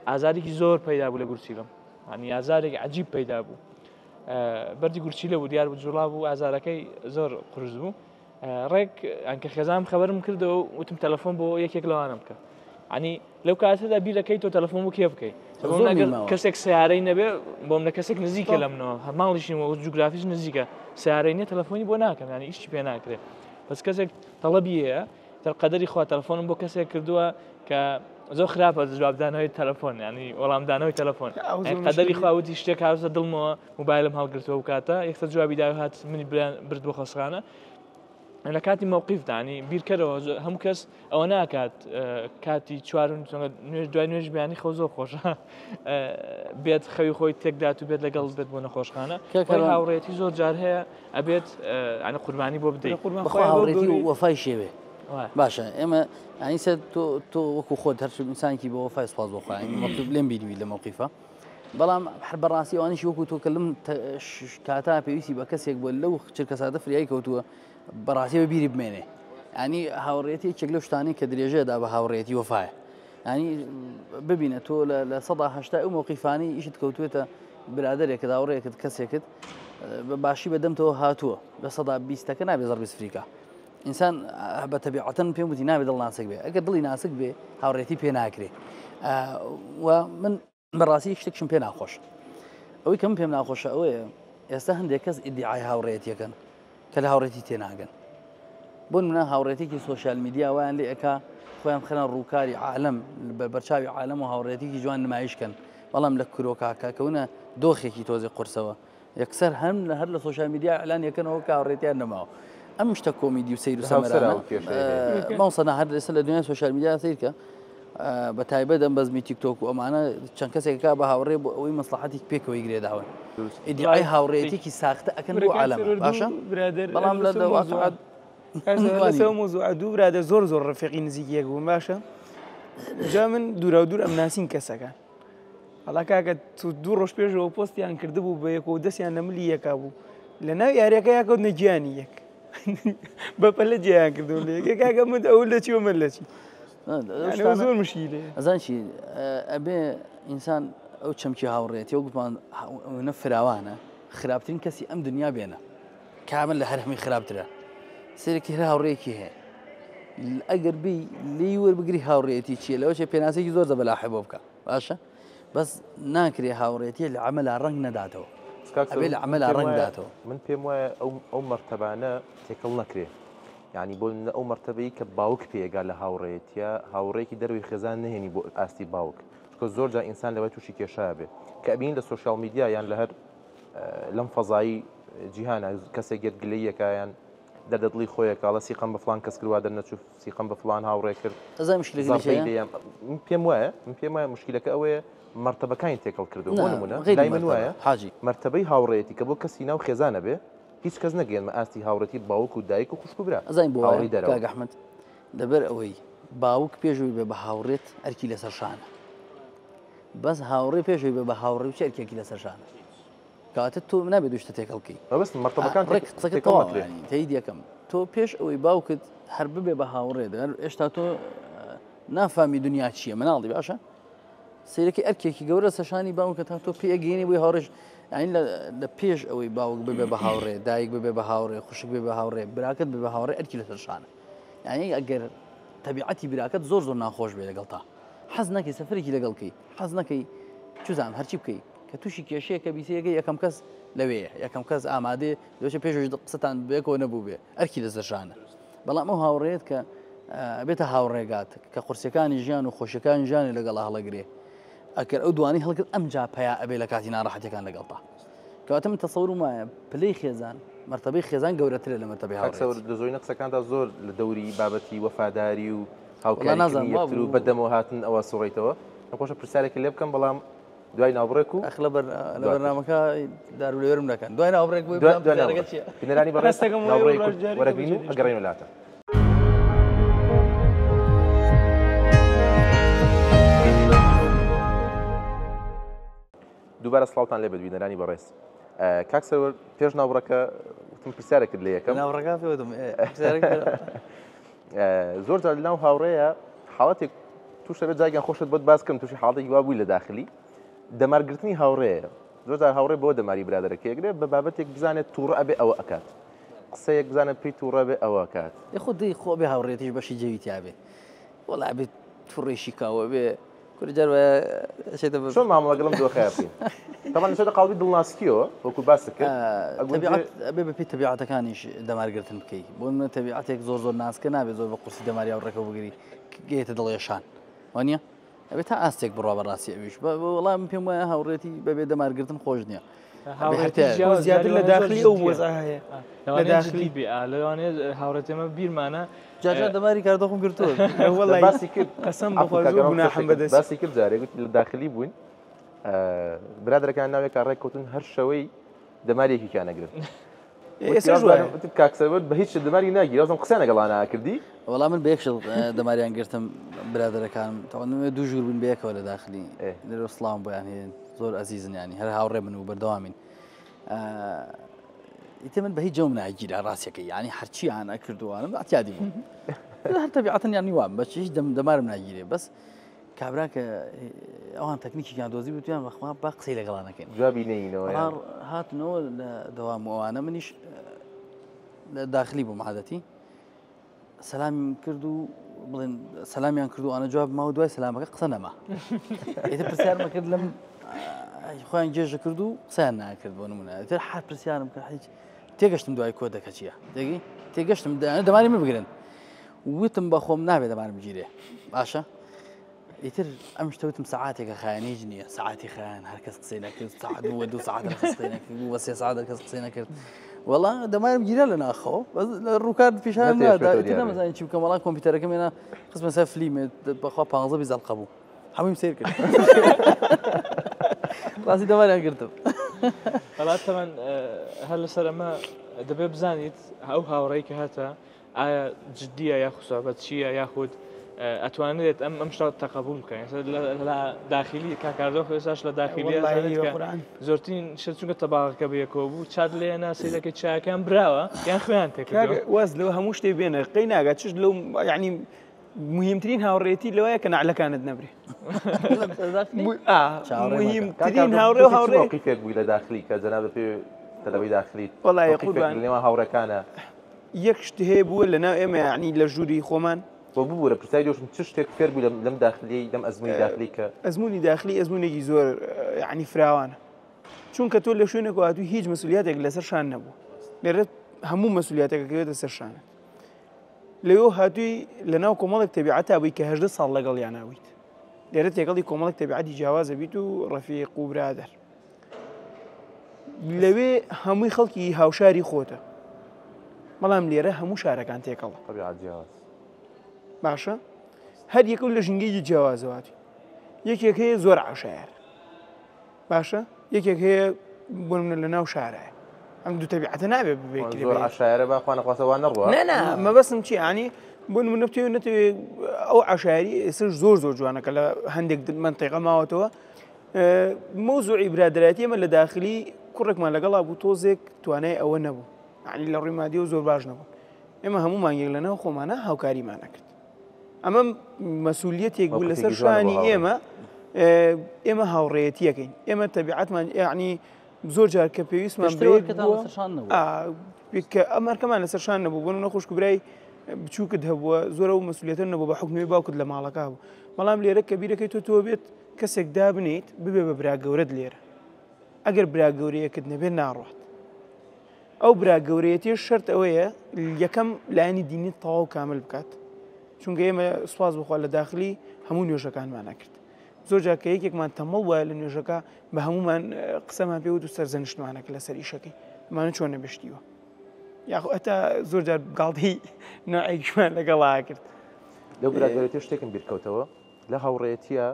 ئازارێکی زۆر پەیدا بوو لە گورچیلم ینی ئازارێک عجیب پەیدا بوو بەردی گورچیلە بوو دیار بوو جوڵا بوو ئازارەکەی زۆر قرس بوو ڕێک ئەنکە خێزانم خەبەرم کردەوە وتم تەلەفۆن بۆ یەکێک لەوانم بکە ینی لەو کاتەدا بیرەکەی تۆ تەلەفۆن بۆ کێ بکەی کەسێک سیارەی نەبێ بۆم لە کەسێک نزیکە لە منەوە هەماڵیشی وە جوگرافیش نزیکە سیارەی نیە تەلەفۆنی بۆ ناکەم ینی ئیشی پێ ناکرێت بەس کەسێک تەڵەبی هەیە تر قەدەری خوا تەلەفۆنم بۆ کەسێک کردووە کە زۆر خراپە جوابدانەوەی تەلەفۆن ینی وەڵامدانەوەی تەلەفۆن قەدەری خواوتی شتێک هاوسە دڵمەوە موبایلم هەڵگرتەوە کاتە یەکسەر جوابی دا هات منی برد بۆ خەسخانە لە کاتی مەوقیفدانی بیرکەرەوە هەموو کەس ئەوە ناکات کاتی چوار نوێژ دوای نوێژ بیانی خۆ زۆر خۆشە بێت خەوی خۆی تێکدات و بێت لەگەڵ بێت بۆ نەخۆشخانە هاوڕێتی زۆر جار هەیە ئەبێت ئەە قوربانی بۆ بدەیت هاوڕێتی و وەفای شێوێ باشە ئێمە ئەنیسە تۆ تۆ وەکو خۆت هەر ئینسانێکی بۆ وەفای سپاس بۆ خۆیان لێم بینیوی لە مەوقیفە بەڵام هەر بەڕاستی ئەوانیش وەکو تۆ کە لەم کاتا پێویستی بە کەسێک بووە لەو چرکەساتە فریای کەوتووە بەڕاستی بە بیری بمێنێ ینی هاوڕێتی یەکێک لەو شتانەی کە درێژەدا بە هاوڕێتی وەفایە ینی ببینە تۆ لە 180 ئەو مەوقیفانی ئیشت کەوتوێتە برادێکت هاوڕێکت کەسێکت بە باشی بەدەمتەوە هاتووە لە سەدا بیستەکە نابێ زەربی سفریکە ئینسان بە تەبیعەتەن پێم وتی نابێ دڵ ناسک بێ ئەگەر دڵی ناسک بێ هاوڕێتی پێ ناکرێ و من بەڕاستی شتێکشم پێ ناخۆش ئەوەی کەم پێم ناخۆشە ئەوەیە ئێستا هەندێک کەس ئیدعای هاوڕێتیەکەن کە لە هاوڕێتی تێناگەن بۆ منە هاوڕێتێکی سوۆسیال میدیا وایان لێ ئەک خۆیان بخەنە ڕووکاری عالم بە بەرچاوی عالم و هاوڕێتێکی جوان نمایشکەن بەڵام لە کرۆکاکە کەونە دۆخێکی تۆزی قورسەوە یەکسەر هەم لە هەر لە سۆشیال میدیا ئیعلان یەکەنەوە کە هاوڕێتیان نەماوە ئەم شتە کۆمیدی و سەیر و سەمەرانە مامۆستا نا هەر ئێستا لە دنیای سۆشیال میدیا سەیرکە بە تایبەت ئەم بەزمی تیک تۆک و ئەمانە چەند کەسێکەکە بە هاوڕێ بۆ ئەوەی مەسلحەتی پێکەوەی گرێداون ئیدعای هاوڕێیەتێکی ساختە ئەکەن بۆ عالەم باشە بەڵام لە واقع لەسەر مۆزوع دوو برادەر زۆر زۆر ڕفیقی نزیک یەک بوون باشە جا من دوورا و دوور ئەم ناسین کەسەکان وەڵا کاکە دوو ڕۆژ پێشەوە پۆستیان کردبوو بە یەکەوە دەستیان لە ملی یەکا بوو لە ناو یاریەکە یاکەوتنە گیانی یەک بە پەلە جیان کردو لە یەکێ کاکە من ئەو لە چی و من لە چی زۆر مشکیلەیە ئەزان چی ئەبێ ئینسان ئەو چەمکی هاوڕێتی و گوتمان نە فراوانە خراپترین کەسی ئەم دنیا بێنە کامل لە هەر هەمووی خراپترە سێرێکی هەر هاوڕێیەکی هەیە ئەگەر بی لی وەربگری هاوڕێتی چییە لەوە چێ پێناسێکی زۆر زەبەلاحی بۆ بکە باشە بەس ناکرێ هاوڕێتی لە عملا ڕنگ نەداتەوە ئەبێ لە عملا ڕنگ داتەوە من پێم وایە ئەو ئەو مەرتەبانە تێکەڵ نەکرێ یعنی بۆ ئەو مەرتەبەی کە باوک پێگا لە هاوڕێتە هاوڕێکی دەروی خێزان نهێنی بۆ ئاستی باوک چکە زۆر جا ئینسان لەوەی تووشی کێشا بێ کە ئەبین لە سۆشیال میدیا یان لە هەر لەم فەزایی جیهانە کەسێک گەت گلەیەکە یان دەردە دڵی خۆیە کاڵە سیقەم بە فلان کەس کرد وا دەرنەچوو سیقەم بە فلان هاوڕێ کرد ئەزای مشکلەکە لە من پێم وایە من پێم وایە مشکلەکە ئەوەیە مەرتەبەکانی تێکەڵ کردو بۆ نمونە لای من وایە حاجی مەرتەبەی هاوڕێیەتی کە بۆ کەسی ناو خێزانە بێ هیچ کەس نەگەێنمە ئاستی هاوڕێتی باوک و دایک و خوشک و برا ئەزای بۆ هاوڕێی دەرەوە کاک ئەحمەد لەبەر ئەوەی باوک پێشوی بێ بە هاوڕێت ئەرکی لەسەر شانە بەس هاوڕێ پێشوی بێ بە هاوڕێ و چ ئەرکێکی لەسەر شانە کەواتە تۆ نابێت دوو شتە تێکەڵ بکەی. مەبەستم مەرتەبەکان ڕێک قسەکە تێکەڵ تەواوە نەکرێ. یانی تەیید یەکەم تۆ پێش ئەوەی باوکت هەر ببێ بە هاوڕێ دەر ئێشتا تۆ نافامی دنیا چییە مناڵی باشە سیرەکەی ئەرکێکی گەورە سەشانی باوکە تا تۆ پێگەینی بۆی هاوڕێش یانی لە پێش ئەوەی باوک ببێ بە هاوڕێ دایک ببێ بە هاوڕێ خوشک بێ بە هاوڕێ براکەت بێ بە هاوڕێ ئەرکی لەسەر شانە یانی ئەگەر تەبیعەتی براکەت زۆر زۆر ناخۆش بێ لەگەڵتا حەز نەکەی سەفەرێکی لەگەڵ کەی حەز نەکەی چزانم هەرچی بکەی کە تووشی کێشەیە کە بیسەیەکە یەکەم کەس لەوەیە یەکەم کەس ئامادەیە لەوچە پێشش قسەتان بێکەوە نەبوو بێ ئەرکی لەسەر شانە بەڵام ئەو هاوڕێت کە بێتە هاوڕێگات کە قورسەکانی ژیان و خۆشەکانی ژیانی لەگەڵ هەڵەگرێ ئەگەر ئەو دوانی هەڵگرت ئەمجا پیا ئەبێ لە کاتی ناڕەحەتەکان لەگەڵتا کەواتە من تەسەورم وایە پلەی خێزان مەرتەبەی خێزان گەورەترە لە مەرتەبەی کاک سەور هاوڕێیەتی. لە زۆرینە قسەکاندا زۆر لە دەوری بابەتی وەفاداری و وەڵا هاوکاریکردنی نازانم وا یەکتر و بوو. بەدەمەوە هاتن ئەوە سوڕیتەوە. پێم خۆشە پرسیارێکت لێ بکەم بەڵام دوای ناوبڕێک و ئەخ لە بەر لە دواتر. بەرنامەکە دار و لێوەرم دەکەن. دوای ناوبڕێک بۆی دوای بزانم دوای پرسیارەکە ناوبڕێک. چییە. بینەرانی بەڕێز هەستەکەم وەی ناوبڕێکی وەڵا کورت جارێکە وەرەگرین و بەجێ ئەگەڕێینەوە لاتان. دووبارە سڵاوتان لێبێت بینەرانی بەڕێز. کاک سەروەر پێش ناوبڕەکە وتم پرسیارێکت لێ یەکەم. ناوبڕەکە پێ وتم پرسیارێک زۆر جار لەناو هاوڕێیە حاڵەتێک توش دەبێت جاگیان خۆشت بۆت باس کەم تووشی حاڵەتێکی وا بووی لە داخلی دەمارگرتنی هاوڕێیە زۆر جار هاوڕێ بۆ دەماری برادەرەکەی ئەگرێ بە بابەتێک بزانێت تووڕە ئەبێ ئەوە ئەکات قسەیەک بزانێت پێی تووڕە بێ ئەوە ئەکات. خۆ دەی خۆ بێ هاوڕێتیش بەشی جەوی تیابێ وەڵا بێ تووڕێشی کاوە بێ کورە جار وایە ئەچێتە بە چۆن مامەڵە لەگەڵ ئەم دۆخەیا بکەین؟ تەبعەن ئەچێتە قاڵبی دڵناسکیەوە وەکو باست کرد ئەگونجێ تەبیعەت ئەبێ بەپێی تەبیعەتەکانیش دەمارگرتن بکەی بۆ نمونە تەبیعەتێک زۆر زۆر ناسکە نابێت زۆر بە قورسی دەماری هاوڕێکەوە بگری گەیەتە دڵێشان وانە؟ ئەبێ تا ئاستێک بڕوا بەڕاستی ئەویش وەڵام من پێم وایە هاوڕێتی بەبێ دەمارگرتن خۆش نییە. زیاتر لە داخلی ئەو وەزع هەیە لە داخلی بێ لەوانەیە هاوڕێتێمە بیرمانە جاجا دەماری کاردۆخم گرتووە باسی کرد قەسەم بەخوا زۆر گوناحم بەدەست باسی کرد جارێ گوت لە داخلی بووین برادەرەکان ناوێکا ڕێککەوتن هەر شەوەی دەمارێکیان نەگرن ئێستاش وایە. وتم کاک سەروەر بە هیچ شت دەماری ناگیرا وتم قسەیان لەگەڵا ناکردی. وەڵا من بە یەک شت دەماریان گرتم برادەرەکانم تەوان دوو ژوور بووین بەیەکەوە لە داخلی لێرە سڵاوم بۆیان هەیە زۆر ئەزیزن ینی هەر هاوڕێ من و بەردەوامین ئیتر من بە هیچ جەوم ناگیرا ڕاستەکەی ینی هەرچیان ئەکردووانم ئەتیادی بوو هەر تەبیعەتەن یانی وام بەس هیچ دەم دەمارم ناگیرێ بەس کابرا کە ئەوان تەکنیکیان دۆزی بوتیان بەخوا با قسەی لەگەڵا نەکەین جوابی نەینەوە هاتنەوە لە دەوام و ئەوانە منیش لە داخلی بووم عادەتی سەلامیم کرد و بڵێن سەلامیان کرد و ئەوانە جواب ما و دوای سەلامەکە قسە نەما ئیتر پرسیارمە کرد لەم خۆیان گێژە کرد و قسەیان ناکرد بۆ نمونە ئیتر هەر پرسیارم کرد هیچ تێگەشتم دوای کۆدەکە چییە دەگی تێگەشتم دەماری من بگرن وتم بە خۆم نابێ دەمارم بگیرێ باشە ئیتر ئەم شتە وتم سەعاتێکە خایەن هیچ نییە سەعاتی خایەن هەر کەس قسەی نەکرد سەعات بوو دوو سەعات هەر کەس قسەی نەکرد بوو بە سێ سەعات هەر کەس قسەی نەکرد وەڵا دەمارم گیرا لە ناخەوە بەس لە ڕووکار پیشان نەتێ نادا شوێتەوە ئیتر دیارە. نەمەزانی چی بکەم وەڵا کۆمپیوتەرەکەم هێنا خستمە سەر فلیمێ بەخوا 15 بیست ئەڵقە بوو هەموویم سەیر کرد ڕاستی دەماریان گرتم وەڵا تەمان هەر لەسەر ئەمە دەبێ بزانیت ئەو هاوڕێی کە هاتە ئایا جدیە یاخود سوعبەت چییە یاخود ئەتوانرێت ئەم ئەم شتە تەقەبول بکەن لە داخلی کاکاردۆخ ئێستاش لە داخلی زۆرترین شت چونکە تەباغەکە بەیەکەوە بوو چات لێ ناسی دەکەی چاکەیان براوە یان خوێیان تێکردووە واز لەوە هەموو شتێ بێنە قەی ناگات چش لەو یعنی مهمترین هاوڕێتی لەوەیە کە نەعلەکانت نەبرێ مهمترین هاوڕێ و هاوڕێ موقفێک بووی لە داخلی کە جەنابت پێ تەلەبەی داخلی وەڵای قوربان لەنێوان هاوڕێکانە یەک شت هەیە بووە لە ناو ئێمە یعنی لە ژووری خۆمان. وە ببورە پرسیاری دۆشم چ شتێک فێر بووی لەم داخلیەی لەم ئەزموونی داخلی کە. ئەزموونی داخلی ئەزموونێکی زۆر یعنی فراوانە چونکە تۆ لە شوێنێک هاتووی هیچ مەسولیاتێک لەسەر شان نەبوو لێرە هەموو مەسولیاتێکە کەوێتە سەر شانت لەوێ هاتووی لە ناو کۆمەڵێک تەبیعەتا بووی کە 18 ساڵ لەگەڵیانا بوویت لێرە تێکەڵی کۆمەڵێک تەبیعەتی جیاوازە بیت و ڕەفیق و برادەر لەوێ هەمووی خەڵکی هاوشاری خۆتە بەڵام لێرە هەموو شارەکان تێکەڵە باشە هەر یەکە لە ژینگەیەکی جیاوازەوەاتی یەکێک هەیە زۆر عشایەر باشە یەکێک هەیە بۆ منە لە ناو شارایە ئەم دوو تەبیعەتە نابێ ببێت زۆر عشایەرە با خوانە خواستە نەڕوە نه مەبەستم چی ینی بۆ نمونە بتەوێ نەتەوێ ئەو عشایری ئێستا زۆر زۆر جوانەکە لە هەندێک منطقە ماوەتەوە مەوزوعی برادەرایەتی ئێمە لە داخلی کوڕێکمان لەگەڵا بوو تۆزێک توانای ئەوە نەبوو یعنی لە ڕووی مادیەوە زۆر باش نەبوو ئێمە هەموو مانگێک لە ناو خۆمانە هاوکاریمان ئەکرد ئەمە مەسولیەتێک بوو لەسەر شانی ئێمە ئێمە هاوڕێیەتیەکەین ئێمە تەبیعەتمان یعنی زۆر جار کە پێویستمان کە ئەم ئەرکەمان لەسەر شان نەبوو بۆ نمونە خوشک و برای بچووکت هەبووە زۆر ئەو مەسولیەتە نەبوو بە حوکمی باوکت لە ماڵەکە بوو بەڵام لێرە کە بیرەکەی تۆ تۆ بێت کەسێک دابنێیت ببێ بە برا گەورەت لێرە ئەگەر برا گەورەیەکت نەبێت ناڕوات ئەو برا گەورەیەتیش شەرت ئەوەیە یەکەم لایەنی دینی تەواو کامل بکات چونکە ئێمە سواز بخوا لە داخلی هەموو نوێژەکانمان نەکرد زۆر جار کە یەکێکمان تەمەڵ وایە لە نوێژەکە بە هەمومان قسەمان پێوت و سەرزەنشتمانەکە لەسەر ئیشەکەی ئەمانە چۆن نەبشتیوە یاخۆ هەتا زۆر جار گاڵتەی نوعێکیشمان لەگەڵا کرد لەو برا گەورەتیە شتێکم بیرکەوتەوە لە هاوڕێیەتیە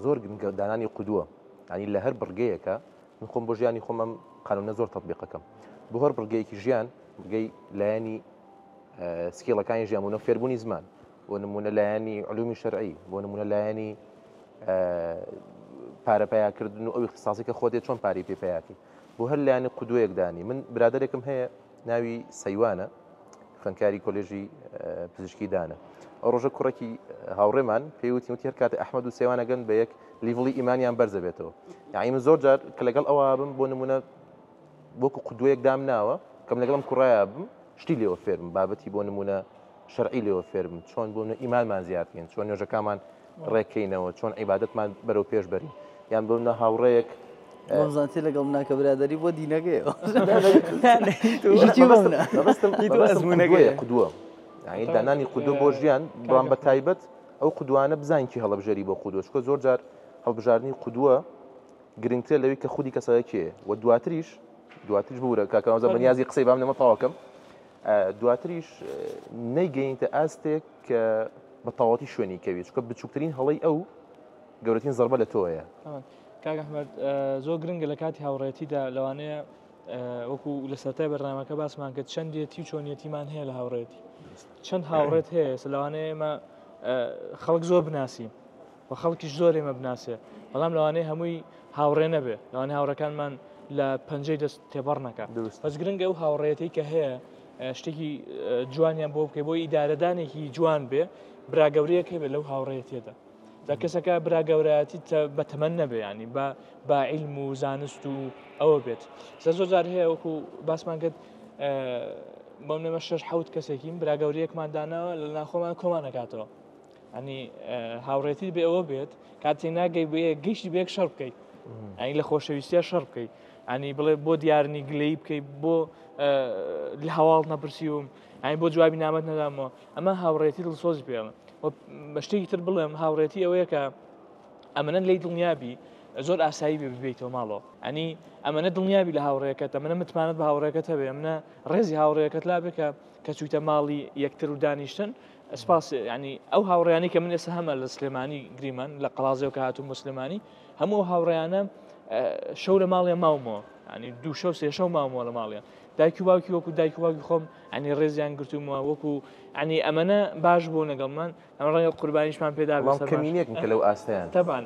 زۆر گرنگە دانانی قودوە ینی لە هەر بڕگەیەکە من خۆم بۆ ژیانی خۆم ئەم قانونە زۆر تەطبیقەکەم بۆ هەر بڕگەیەکی ژیان بڕگەی لایەنی سکیڵەکانی ژیان بوونە فێربوونی زمان بۆ نمونە لایەنی علومی شەرعی بۆ نمونە لایەنی پارە پیاکردن و ئەو اختصاصی کە خۆتێ چۆن پارەی پێ پیاکەی بۆ هەر لایەنی قودوەیەک دانی من برادێکم هەیە ناوی سەیوانە خوێندکاری کۆلێژی پزیشکی دانە. ئەو ڕۆژە کوڕێکی هاوڕێمان پێی وتین وتی هەر کاتێ ئەحمەد و سێوان ئەگەن بە یەک لیڤڵی ئیمانیان بەرزە بێتەوە. یعنی من زۆر جار کە لەگەڵ ئەوە بم بۆ نمونە وەکو قودوەیەک دام ناوە کەم لەگەڵم کوڕایە بم شتی لێوە فێرم بابەتی بۆ نمونە شەرعی لێوە فێربم چۆن بۆ ئیمانمان زیاد بکەین چۆن نوێژەکانمان ڕێککەینەوە چۆن عیبادەتمان بەرەو پێش بەرین یان بۆ منە هاوڕێیەک وەمزانتی لەگەڵ مناکە برادری بۆ دینەکەی قدوە یعنی دانانی قدوە بۆ ژیان بەڵام بە تایبەت ئەو قودوانە بزانین کی هەڵەبژێری بۆ قودوە چونکە زۆر جار هەڵبژاردنی قودوە گرنگترە لەوەی کە خودی کەسەکە کێیە و دواتریش دواتریش ببورە کاکە مامۆستا بەنیازی قسەی بام نەمە تەواوکەم دواتریش نەیگەینتە ئاستێک کە بە تەواوەتی شوێنی کەوی چونکە بچووکترین هەڵەی ئەو گەورەترین زەربە لە تۆیە. کاک ئەحمەد زۆر گرنگە لە کاتی هاوڕێتیدا لەوانەیە وەکو لە سەرای بەرنمەکە باسمان کرد چەندێتی و چۆنیەتیمان هەیە لە هاوڕێتی چەند هاوڕێت هەیە ئێستا لەوانەیە ئێمە خەڵک زۆر بناسین و خەڵکیش زۆر ئێمە بناسێ بەڵام لەوانەیە هەمووی هاوڕێ نەبێ لەوانەیە هاوڕەکانمان لە پەنجەی دەست تێپەڕ نەکە بەس گرنگە ئەو هاوڕێتی کە هەیە شتێکی جوانیان بۆ بکەی بۆ ئیدارەدانێکی جوان بێ برا گەورەیەک هەبێت لەو هاوڕێتیەدا جا کەسەکە برا گەورایەتی بە تەمەن نەبێ ینی بە با علم و زانست و ئەوە بێت زە زۆر جار هەیە وەکو باسمان کرد بۆم نێمە شش حوت کەسێکین برا گەورەیەکمان داناوە لە ناخۆمان کۆمانەکاتەوە ئەنی هاوڕێتی بێ ئەوە بێت کاتێ ناگەی بێ گەشتی بێک شەڕ بکەیت ئەنی لە خۆشەویستە شەڕ بکەیت ئەنی بڵێ بۆ دیارنی گلەی بکەیت بۆ لە هەواڵ نەپرسیوم ئەنی بۆ جوابی نامەت نەدامەوە ئەمە هاوڕێتی دڵسۆز پێڵم بە شتێکی تر بڵێم هاوڕێتی ئەوەیە کە ئەمەە لی دڵنیابی زۆر ئاسایی بێ ببیتەوە ماڵەوە ئەنی ئەمەە دڵنیابی لە هاوڕێکەت ئەمەە متمانەت بە هاوڕێکەت هەبێ ئەمنە ڕێزی هاوڕێکەت لا بکە کە چوویتە ماڵی یەکتر و دانیشتن سپاس ینی ئەو هاوڕیانی کە من ئێستا هەمە لە سلێمانی گریمان لە قەڵازەوە کە هاتووم بۆ سلێمانی هەموو هاوڕیانە شەو لە ماڵیان ماومەوە ینی دوو شەو سێ شەو ماومەوە لە ماڵیان دایک و باوکی وەکو دایک و باوکی خۆم ئەنی ڕێزیان گرتوومەوە وەکو ئەنی ئەمەە باش بوو لەگەڵمان ئەمە ڕەنگە قوربانیشمان پێدا بەڵام کەمینێکن کە لەو ئاستیان تەبان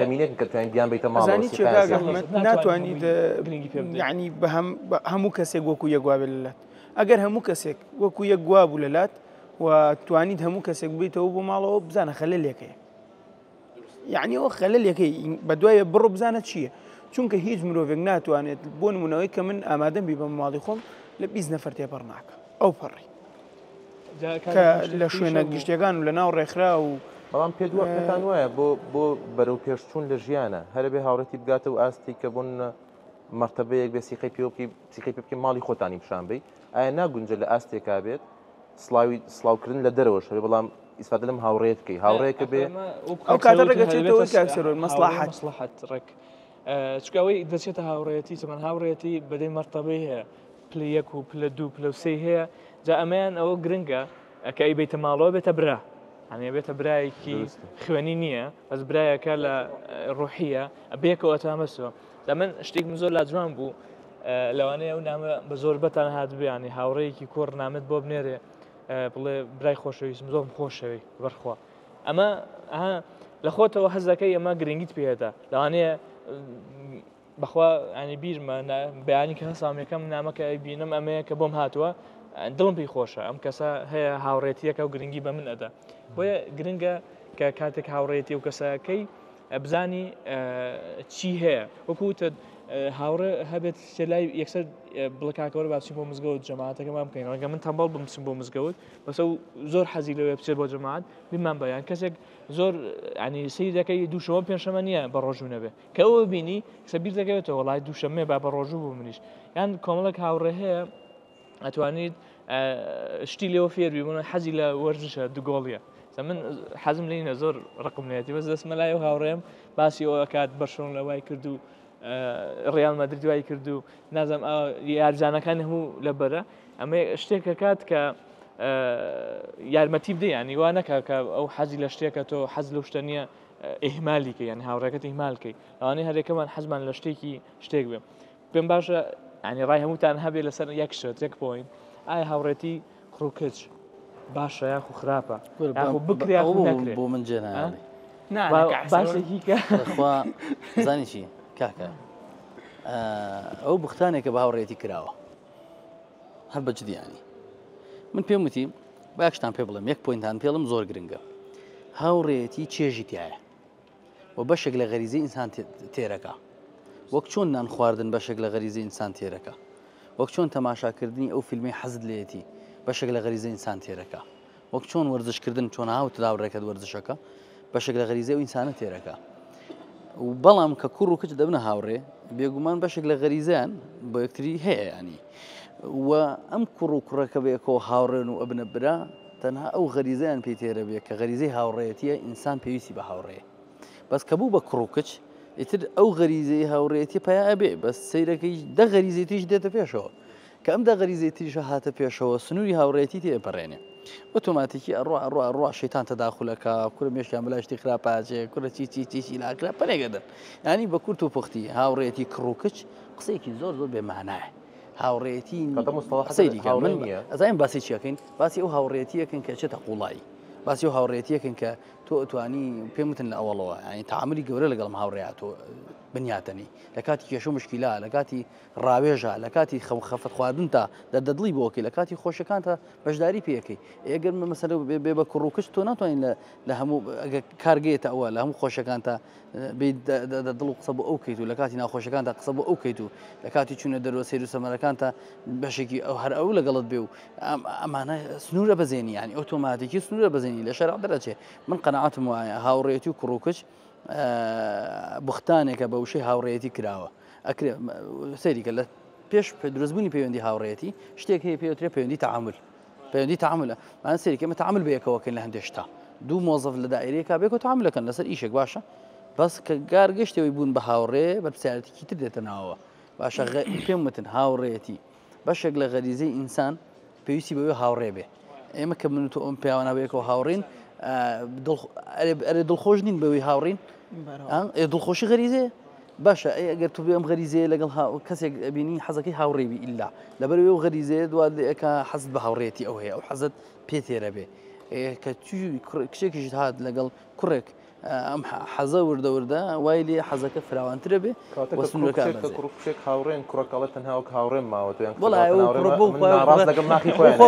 کەمینێکن کە توانین بیان بیتە ماڵەوە زانی چیە کاک ئەحمەد ناتوانیت یعنی بە هەم هەموو کەسێک وەکو یەک وابێ لەلات ئەگەر هەموو کەسێک وەکو یەک وابوو لەلات و توانیت هەموو کەسێک ببیتەوە بۆ ماڵەوە بزانە خەلەلێک هەیە یعنی ئەوە خەلەلێکەی بەدوای بڕۆ بزانە چییە چونکە هیچ مرۆڤێک ناتوانێت بۆ نمونەوەی کە من ئامادەم بی بە ماڵی خۆم لە 20 نەفەر تێپەڕ ناکە ئەو پەڕی کە لە شوێنە گشتیەکان و لە ناو ڕێکخرا و بەڵام پێت وە پێتان وایە بۆ بۆ بەرەو پێشچوون لە ژیانە هەرە بێ هاوڕێتی بگاتە و ئاستی کە بۆن مەرتەبەیەک بێ سیقەی پێوە بکەی سیقەی پێ بکەی ماڵی خۆتانی پیشان بەی ئایا ناگونجێ لە ئاستێکا بێت سڵاوی سڵاوکردن لە دەرەوەش هەبێ بەڵام ئیسفادە لەم هاوڕێیەت بکەی هاوڕێیەکە بێ ئەو کاتە ڕێگەچێتەوە کاک سەرۆن مەسڵەحەت مەسڵەحەت ڕێک چونکە ئەوەی دەچێتە هاوڕێیەتی چەمەن هاوڕێیەتی بەدەی مەرتەبەی هەیە پلە یەک و پلە دوو پلە و سێ هەیە جا ئەمەیان ئەوە گرنگە کە ئەی بیتە ماڵەوە بێتە برا ئەنێ بێتە برایەکی خوێنی نییە بەس برایەکە لە ڕوحیە بێکەوە تامەسەوە لە من شتێک من زۆر لا جوان بوو لەوانەیە ئەو نامە بە زۆر بەتان هات بیانی هاوڕێیەکی کوڕ نامت بۆ بنێرێ بڵێ برای خۆشەویستم زۆرم خۆشەوەی بەرخوا ئەمە لە خۆتەوە حەزەکەی ئەمە گرنگیت پێدا لەوانەیە بەخوا ینی بیرمە بەیانی کە هەسام یەکەم نامەکە بینم ئەمەیە کە بۆم هاتووە دڵم پێی خۆشە ئەم کەسە هەیە هاوڕێتیەکە و گرنگی بە من ئەدا بۆیە گرنگە کە کاتێک هاوڕێتی و کەسەکەی بزانی چی هەیە وەکو وتت هاوڕێ هەبێت لای یەکسەر بڵێ کاکەوەرە با بچین بۆ مزگەوت جەماعەتەکەمان بکەین ڕەنگە من تەمبەڵ بم بچم بۆ مزگەوت بەسە و زۆر حەزی لەوێ بچێت بۆ جەماعەت بیمان بەیان کەسێک زۆر ینی سەیر دەکەی دووشەوە پێنجشەمە نییە بە ڕۆژوو نەبێ کە ئەوە بینی کەسە بیر دەکەوێتەوە وڵای دووشەممێ با بە ڕۆژوو بوو منیش یان کۆمەڵێک هاوڕێ هەیە ئەتوانیت شتی لێوە فێربی بوون حەزی لە وەرزشە دوگۆڵیە من حەزم لینە زۆر ڕقم لێتی بەس دەستمە لای و هاوڕێم باسی ئەوە کات بەرشۆن لە وای کرد و ڕیال مەدرید وای کرد و نازم یارجانەکانی هەموو لەبەرە ئەمە شتێکە کات کە یارمەتی بدە ینی وا نەکە کە ئەو حەزی لە شتێکە تۆ حەز لەو شتە نییە ئیهمالیکە یان هاوڕێکەت ئیهمالکەی ئەوانەی هەرێکەمان حەزمان لە شتێکی شتێک بێ پێم باشە ینی ڕای هەمووتان هەبێ لەسەر یەک شت یەک point ئایا هاوڕێتی کوڕ و کچ باشە یاخو خراپە یاخو بکرێ یاخو نەکرێ بۆ من جێ نایەڵی باسێکی کە خوا زانی چی کاکە ئەو بوختانێکە بە هاوڕێتی کراوە هەر بە جدیانی من پێم وتی با یەکشتان پێ بڵێم یەک point تان پێڵم زۆر گرنگە هاوڕێتی چێژی تایە و بەشێک لە غەریزەی ئینسان تێرەکە وەک چۆن نان خواردن بەشێک لە غەریزەی ئینسان تێرەکە وەک چۆن تەماشاکردنی ئەو فیلمی حەزت لێتی بەشێک لە غەریزەی ئینسان تێرەکە وەک چۆن وەرزشکردن چۆن هاوت هاوڕێکەت وەرزشەکە بەشێک لە غەریزەی ئەو ئینسانە تێرەکە و بەڵام کە کوڕ و کچ دەبنە هاوڕێ بێگومان بەشێک لە غەریزەیان بۆ یەکتری هەیە ینی و ئەم کوڕ و کوڕەکە بەیەکەوە هاوڕێن و ئەبنە برا تەنها ئەو غەریزەیان پێی تێرە بێ کە غەریزەی هاوڕێیەتیە ئینسان پێویستی بە هاوڕێیە بەس کە بوو بە کوڕ و کچ ئیتر ئەو غەریزەی هاوڕێیەتی پیا ئەبێ بەس سەیرەکەی دە غەریزەی تریش دێتە پێشەوە کە ئەم دە غەریزەی تریشە هاتە پێشەوە سنووری هاوڕێیەتی تێپەڕێنێ ئۆتۆماتیکی ئەڕوا ئەڕوا ئەڕوا شەیتان تەداخولەکە کورە مێشکیان بەلای شتی خراپ ئاچێ کورە چی چی چی چی لاکرا پەنێگەدەن ینی بە کورت و پوختی هاوڕێتی کوڕ و کچ قسەیەکی زۆر زۆر بێ مانایە هاوڕێتی سەیری کە من ئەزانین باسی چیەکەین باسی ئەو هاوڕێتیەکەن کە چێتە قوڵایی باسی و هاوڕێتیەکەن کە تۆ ئەتوانی پێم وتن لە ئەوەڵەوە ینی تعاملی گەورە لەگەڵم هاوڕێیا تۆ بنیاتەنی لە کاتی کێشە و مشکیلا لە کاتی ڕاوێژە لە کاتی خەم خەفەت خواردنتا دەردەدڵی بۆکەی لە کاتی خۆشەکانتا بەشداری پێەکەی ئەگەر مەسەلە بێ بە کوڕ و کچ تۆ ناتوانین لە هەموو ئەگەر کارگەیەتە ئەوە لە هەموو خۆشەکانتا دڵ و قسە بۆ ئەو کەیت و لە کاتی ناخۆشەکاندا قسە بۆ ئەو کەیت و لە کاتی چوونە دەرەوە سەیر و سەمەرەکانتا بەشێکی ئەو هەر ئەو لەگەڵت بێ و ئەمانە سنوورە بەزێنی ینی ئۆتۆماتیکی سنوورە بەزێنی لە شەرع دەرەچێ من قەنەعاتم وایە هاوڕێتی و کوڕ و کچ بوختانێکە بە وشەی هاوڕێتی کراوە ئەکرێ سەیریکە لە پێش دروستبوونی پەیوەندی هاوڕێتی شتێک هەیە پێوترێ پەیوەندی تعامل پەیوەندی تعاملە مان سەیری کە تعامل بە یەکەوەکەین لە هەندێک شتا دوو مۆزەف لە دایرەیەکا بێکەوە تعاملەکەن لەسەر ئیشێک باشە بەس کە گار گەشتەوەی بوون بە هاوڕێ بەرپرسیارەتێکی تر دێتە ناوەوە باشە پێم وتن هاوڕێیەتی بەشێک لە غەریزەی ئینسان پێویستی بەوێ هاوڕێ بێ ئێمە کە من تۆ ئەم پیاوانە بەیەکەوە هاوڕین ئەرێ دڵخۆش نین بەوەی هاوڕین دڵخۆشی غەریزەیە باشە ئەی ئەگەر تو بێ ئەم غەریزەیە لەگەڵ کەسێک ئەبینی حەزەکەی هاوڕێبی ئیلا لەبەر ئەو غەریزەیە دوا لێکە حەزت بە هاوڕێتی ئەو هەیە ئەو حەزت پێ تێرە بێ کە کچێکیشت هات لەگەڵ کوڕێک ئەم حەزە وردە وردە وای لێ حەزەکە فراوانترە بێ کوڕێک هاوڕێن کوڕەکەڵە تەنها وەک هاوڕێم ماوە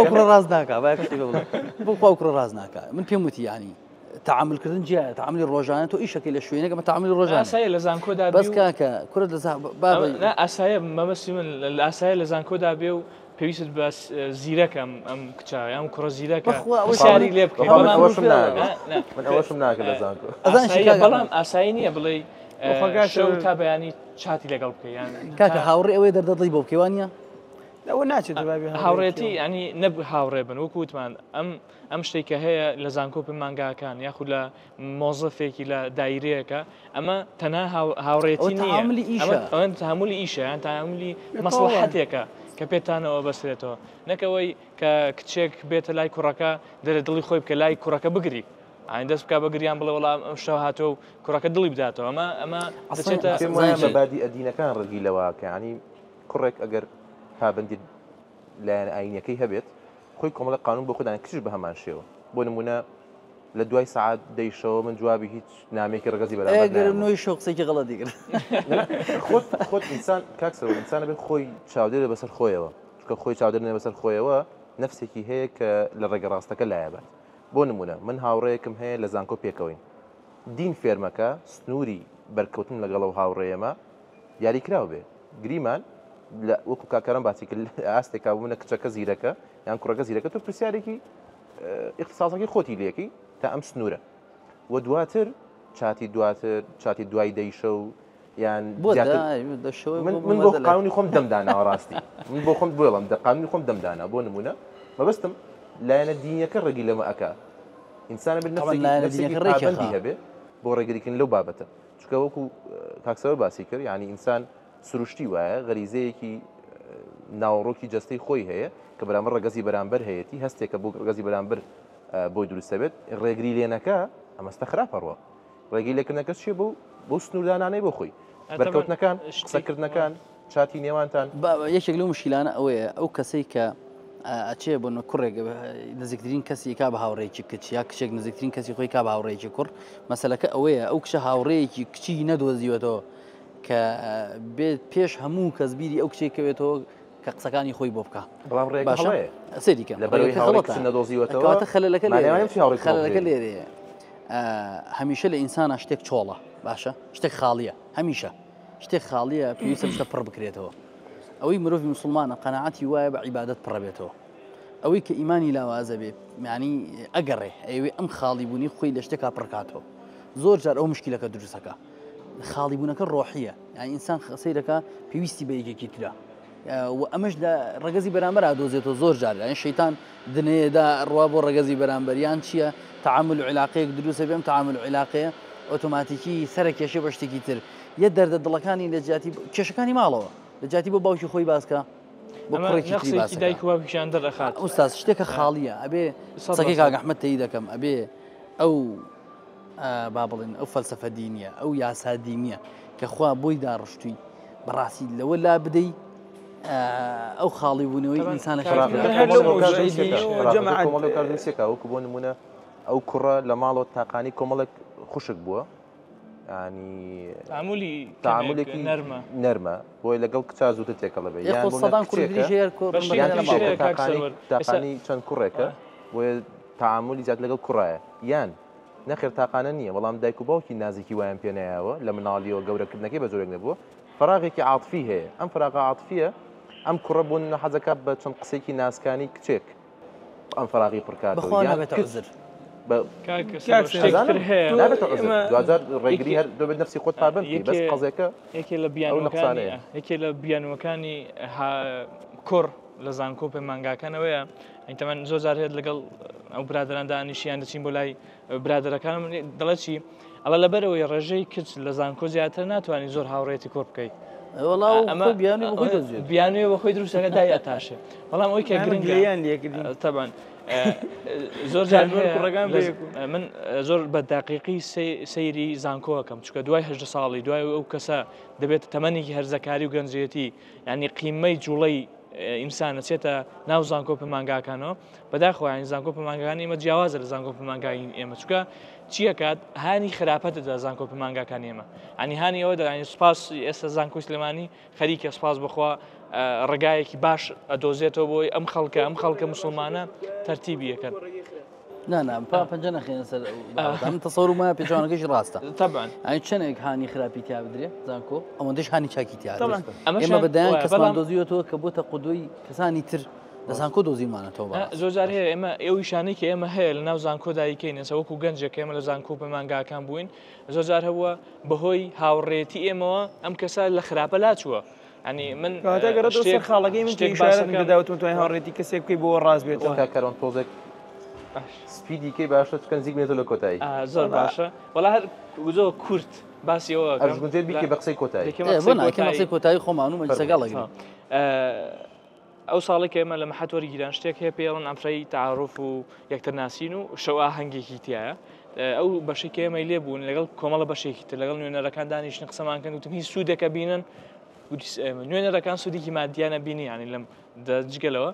کوڕە ڕاست ناکا بۆ خوا کوڕە ڕاست ناکا من پێم وتی ینی تعامل کردن جیایە تعاملی ڕۆژانە تۆ ئیشەکەی لە شوێنێک ئەمە تعاملی ڕۆژانە ئاسایە لە زانکۆدا بەس کاکە کورە لە بابە نا ئاسایە مەبەستی من لە ئاسایە لە زانکۆدا بێ و پێویستت بە زیرەکە ئەم کچە یان کوڕە زیرەکە پرسیاری لێ بکەی بەڵام ئەوەشم ناکە من ئەوەشم ناکە لە زانکۆ بەڵام ئاسایی نییە بڵێ شەو تا بەیانی چاتی لەگەڵ بکەی یان کاکە هاوڕێ ئەوەی دەردەدڵی بۆ بکەی وانە ئەوە ناچێت هاوڕێتی ینی نەب هاوڕێ بن وەکو وتمان ئەم ئەم شتێک کە هەیە لە زانکۆ پەیمانگاکان یاخود لە مۆزەفێکی لە دایرەیەکە ئەمە تەنها هاوڕێتی نییە ئەمە تەعامولی ئیشە یان تەعامولی مەسڵەحەتێکە کە پێتانەوە بەسرێتەوە نەکەوەی کە کچێک بێتە لای کوڕەکە دەرە دڵی خۆی بکە لای کوڕەکە بگری ئاین دەست بکە بە گریان بڵێ وەڵام ئەم شەو هاتووە و کوڕەکە دڵی بداتەوە ئەمە ئەمە دەچێتە پێم وایە مەبادی ئەدینەکان ڕێگری لەوە کە ینی کوڕێک ئەگەر پابەندی لایەن ئاینەکەی هەبێت خۆی کۆمەڵێک قانون بۆ خۆی دانێ کچیش بە هەمان شێوە بۆ نمونە لە دوای سەعات دەی شەوە من جوابی هیچ نامێکی ڕەگەزی بەرامبەر ئەگەر نۆی شەو قسەیەکی غەڵەتی کرد خۆت خۆت ئینسان کاک سەرۆک ئینسان ئەبێت خۆی چاودێرە بەسەر خۆیەوە چونکە خۆی چاودێر نەبێت بەسەر خۆیەوە نەفسێکی هەیە کە لە ڕێگە ڕاستەکە لایەبات بۆ نمونە من هاوڕێیەکم هەیە لە زانکۆ پێکەوەین دین فێرمەکە سنووری بەرکەوتن لەگەڵ ئەو هاوڕێیەمە دیاریکراو بێ گریمان لە وەکو کاک کارم باسی کرد لە ئاستێکا بوو منە کچەکە زیرەکە یان کوڕەکە زیرەکە تۆ پرسیارێکی ئیختصاصەکەی خۆتی لێکی تا ئەم سنوورە و دواتر چاتی دواتر چاتی دوای دەیشە و یان من بۆ قانونی خۆم دەمداناوە ڕاستی من بۆ خۆم بڵم دە قانونی خۆم دەمدانا بۆ نمونە مەبەستم لایەنە دینیەکە ڕێگی لەمە ئەک ئینسانە بێت نەفسێکی ڕێکی هەبێ بۆ ڕێگریکردن لەو بابەتە چونکە وەکو کاک سەوەر باسی کرد یعنی ئینسان سروشتی وایە غەریزەیەکی ناوەڕۆکی جەستەی خۆی هەیە کە بەرامبەر ڕەگەزی بەرامبەر هەیەی هەستێکە بۆ ڕەگەزی بەرامبەر بۆی دروستە بێت ڕێگری لێنەکە ئەمەستە خراپە ڕوە ڕێگەی لێکردنەکە چیە بۆ بۆ سنووردانانەی بۆ خۆی بەرکەوتنەکان قسەکردنەکان چاتی نێوانتان. یەکێک لەو مشکیلانە ئەوەیە ئەو کەسەی کە ئەچێ بۆ نە کوڕێک نزیکترین کەسی کا بە هاوڕێکی کچ یا کچێک نزیکترین کەسی خۆی کا بە هاوڕێکی کوڕ مەسەلەکە ئەوەیە ئەو کچە هاوڕێیەکی کچی نەدۆزیوەتەوە کە بێت پێش هەموو کەس بیری ئەو کچێک کەوێتەوە کە قسەکانی خۆی بۆ بکە بەڵام ڕێگە هەڵەیە سەیری کە لەبەرەوەی هاوڕێی کچ نەدۆزیوەتەوە کەواتە خەلەلەکە مانای چی هاوڕێی خەلەلەکە لێرەیە هەمیشە لە ئینسانە شتێک چۆڵە باشە شتێک خاڵیە هەمیشە شتێک خاڵیە پێویستە شتە پڕ بکرێتەوە ئەوەی مرۆڤی مسلمانە قەناعەتی وایە بە عیبادەت پڕەبێتەوە ئەوەی کە ئیمانی لاوازە بێ معنی ئەگەڕێ ئەوێ ئەم خاڵی بوونی خۆی لە شتێکا پڕکاتەوە زۆر جار ئەو مشکلەکە دروستەکە خاڵی بوونەکە ڕۆحیە یعنی ئینسان سەیرەکە پێویستی بە یەکێکی ترە. و ئەمەش لە ڕەگەزی بەرامبەر ئادۆزێتەوە زۆر جار یان شەیتان دنەیەدا ڕوا بۆ ڕەگەزی بەرامبەر یان چییە تەعامول و عیلاقەیەک دروستە بێ ئەم تەعامول و عیلاقەیە ئۆتۆماتیکی سەرە کێشێ بە شتێکی تر یە دەردە دڵەکانی لە جیاتی کێشەکانی ماڵەوە لە جیاتی بۆ باوکی خۆی باسکە بۆ کوڕێکی تری باسەکە دایک و باوکیشیان دەرئەخات. ئوستاز شتێکە خاڵیە ئەبێ قسەکەی کاک ئەحمەد تەیید دەکەم ئەبێ ئەو با بڵێن ئەو فەلسەفە دینیە ئەو یاسا دینیە کە خوا بۆی داڕشتووی بەڕاستی لەوە لا بدەی ئەو خاڵی بوونەوەی ئینسانە وەکو بۆ نمونە ئەو کوڕە لە ماڵەوە تاقانی کۆمەڵێک خوشک بووە ینی تعاملی تعاملێکی نەرمە نەرمە بۆی لەگەڵ کچا زووتر تێکەڵە بێ یان سەدان تاقانی چەند کوڕێکە بۆیە تعاملی زیاد لەگەڵ کوڕایە یان نەخێر تاقانە نییە، بەڵام دایک و باوکی نازێکی وایان پێ نەیاوە، لە مناڵییەوە گەورەکردنەکەی بە جۆرێک نەبووە، فەراغێکی عاتفی هەیە، ئەم فەراغە عاتفییە ئەم کوڕە بۆ نمونە حەز دەکات بە چەند قسەیەکی ناسکانی کچێک ئەم فەراغی پڕ کاتەوە، بەخوا یان نابێتە کچ عوزر. بە کاک کاک سەروەر شتێک ئەزانم تر هەیە نابێتە عوزر، ئێمە دواجار ڕێگری یەکێ هەر دەبێت نەفسی خۆت پابەند بکەی، بەس یەکێ قەزێکە یەکێ لە ئەو بیانووەکانی نەقسانەیە. یەکێ لە بیانووەکانی ها کوڕ لە زانکۆ و پەیمانگاکانەوەیە ئەی تەمەن زۆر جار هەیە لەگەڵ ئەو برادەران دانیشیان دەچین بۆ لای برادەرەکانم دەڵێ چی ئەڵە لەبەرەوەی ڕێژەی کچ لە زانکۆ زیاتر ناتوانانی زۆر هاوڕێتی کۆر بکەیت بیانوێ بە خۆی دروستەکە دای ئەتاشێ بەڵام ئەوی کە گرنگیان لێکردین تەبان زۆر جار کوڕەکان من زۆر بە داقیقی سەیری زانکۆەکەم چکە دوای هەدە ساڵی دوای ئەو کەسە دەبێت تەمەنێکی هەرزەکاری و گەنجێتی ینی قیمەی جوڵەی ئینسان ئەچێتە ناو زانکۆ پەیمانگاکانەوە بەداخەوە یانی زانکۆ پەیمانگاکانی ئێمە جیاوازە لە زانکۆ پەیمانگای ئێمە چونکە چیەکات هانی خراپە دەدا زانکۆ پەیمانگاکانی ئێمە ئەنی هانی ئەوە دەانی سوپاس ئێستا زانکۆی سلێمانی خەریکە سوپاس بخوا ڕێگایەکی باش ئەدۆزێتەوە بۆی ئەم خەڵکە ئەم خەڵکە مسلمانە تەرتیبی یەکەن. نا نا پا پەنجە نەخێنە سەر ئەم تەسەور ما پێچوانەکەشی ڕاستە طبعا ئەی چەندێک هانی خراپی تیا بدرێ زانکۆ ئەوەندەش هانی چاکی تیا طبعا ئێمە بە دەیان کەسمان دۆزیوەتەوە کە بۆتە قودوی کەسانی تر لە زانکۆ دۆزیمانەتەوە بەڕاست. زۆر جار هەیە ئێمە ئەو ئیشانەی کە ئێمە هەیە لە ناو زانکۆ دایکەین ئێستا وەکو گەنجێک کە ئێمە لە زانکۆ و پەیمانگاکان بووین زۆر جار هەبووە بەهۆی هاوڕێتی ئێمەوە ئەم کەسە لە خراپە لاچووە ینی من کەواتە گەڕێتەوە سەر خاڵەکەی من کە شتێک ئیشارەتم باسەکەم پێدا وتم توانی هاوڕێتی کەسێک بکەی بۆ ڕاست بێتەوە. کاک کاروان تۆزێک باش. سپیدی کەی باشە چونکە نزیک بێتەوە لە کۆتایی. زۆر باشە وەڵا هەر زۆر کورت باسی ئەوە ئەکەم ئەشگونجێت بیکەی بە قسەی کۆتایی. دەکەمە ئێ قسەی بۆ نا ئەکەمە کۆتایی. قسەی کۆتایی خۆمان و مەجلیسەکە فەرموو. هەڵەگرین. ئەو ساڵەی کە ئێمە لە مەحەت وەرگیران شتێک هەیە پێی ئەڵێن ئەمفرەی تەعاروف و یەکتر ناسین و شەو ئاهەنگێکی تایە ئەو بەشەی کە ئێمەی لێ بوون لەگەڵ کۆمەڵە بەشێکی تر لەگەڵ نوێنەرەکان دانیشتن قسەمان کرد وتم هیچ سوودێکە بینن نوێنەرەکان سوودێکی مادیانە بینی ینی لەم جگەلەوە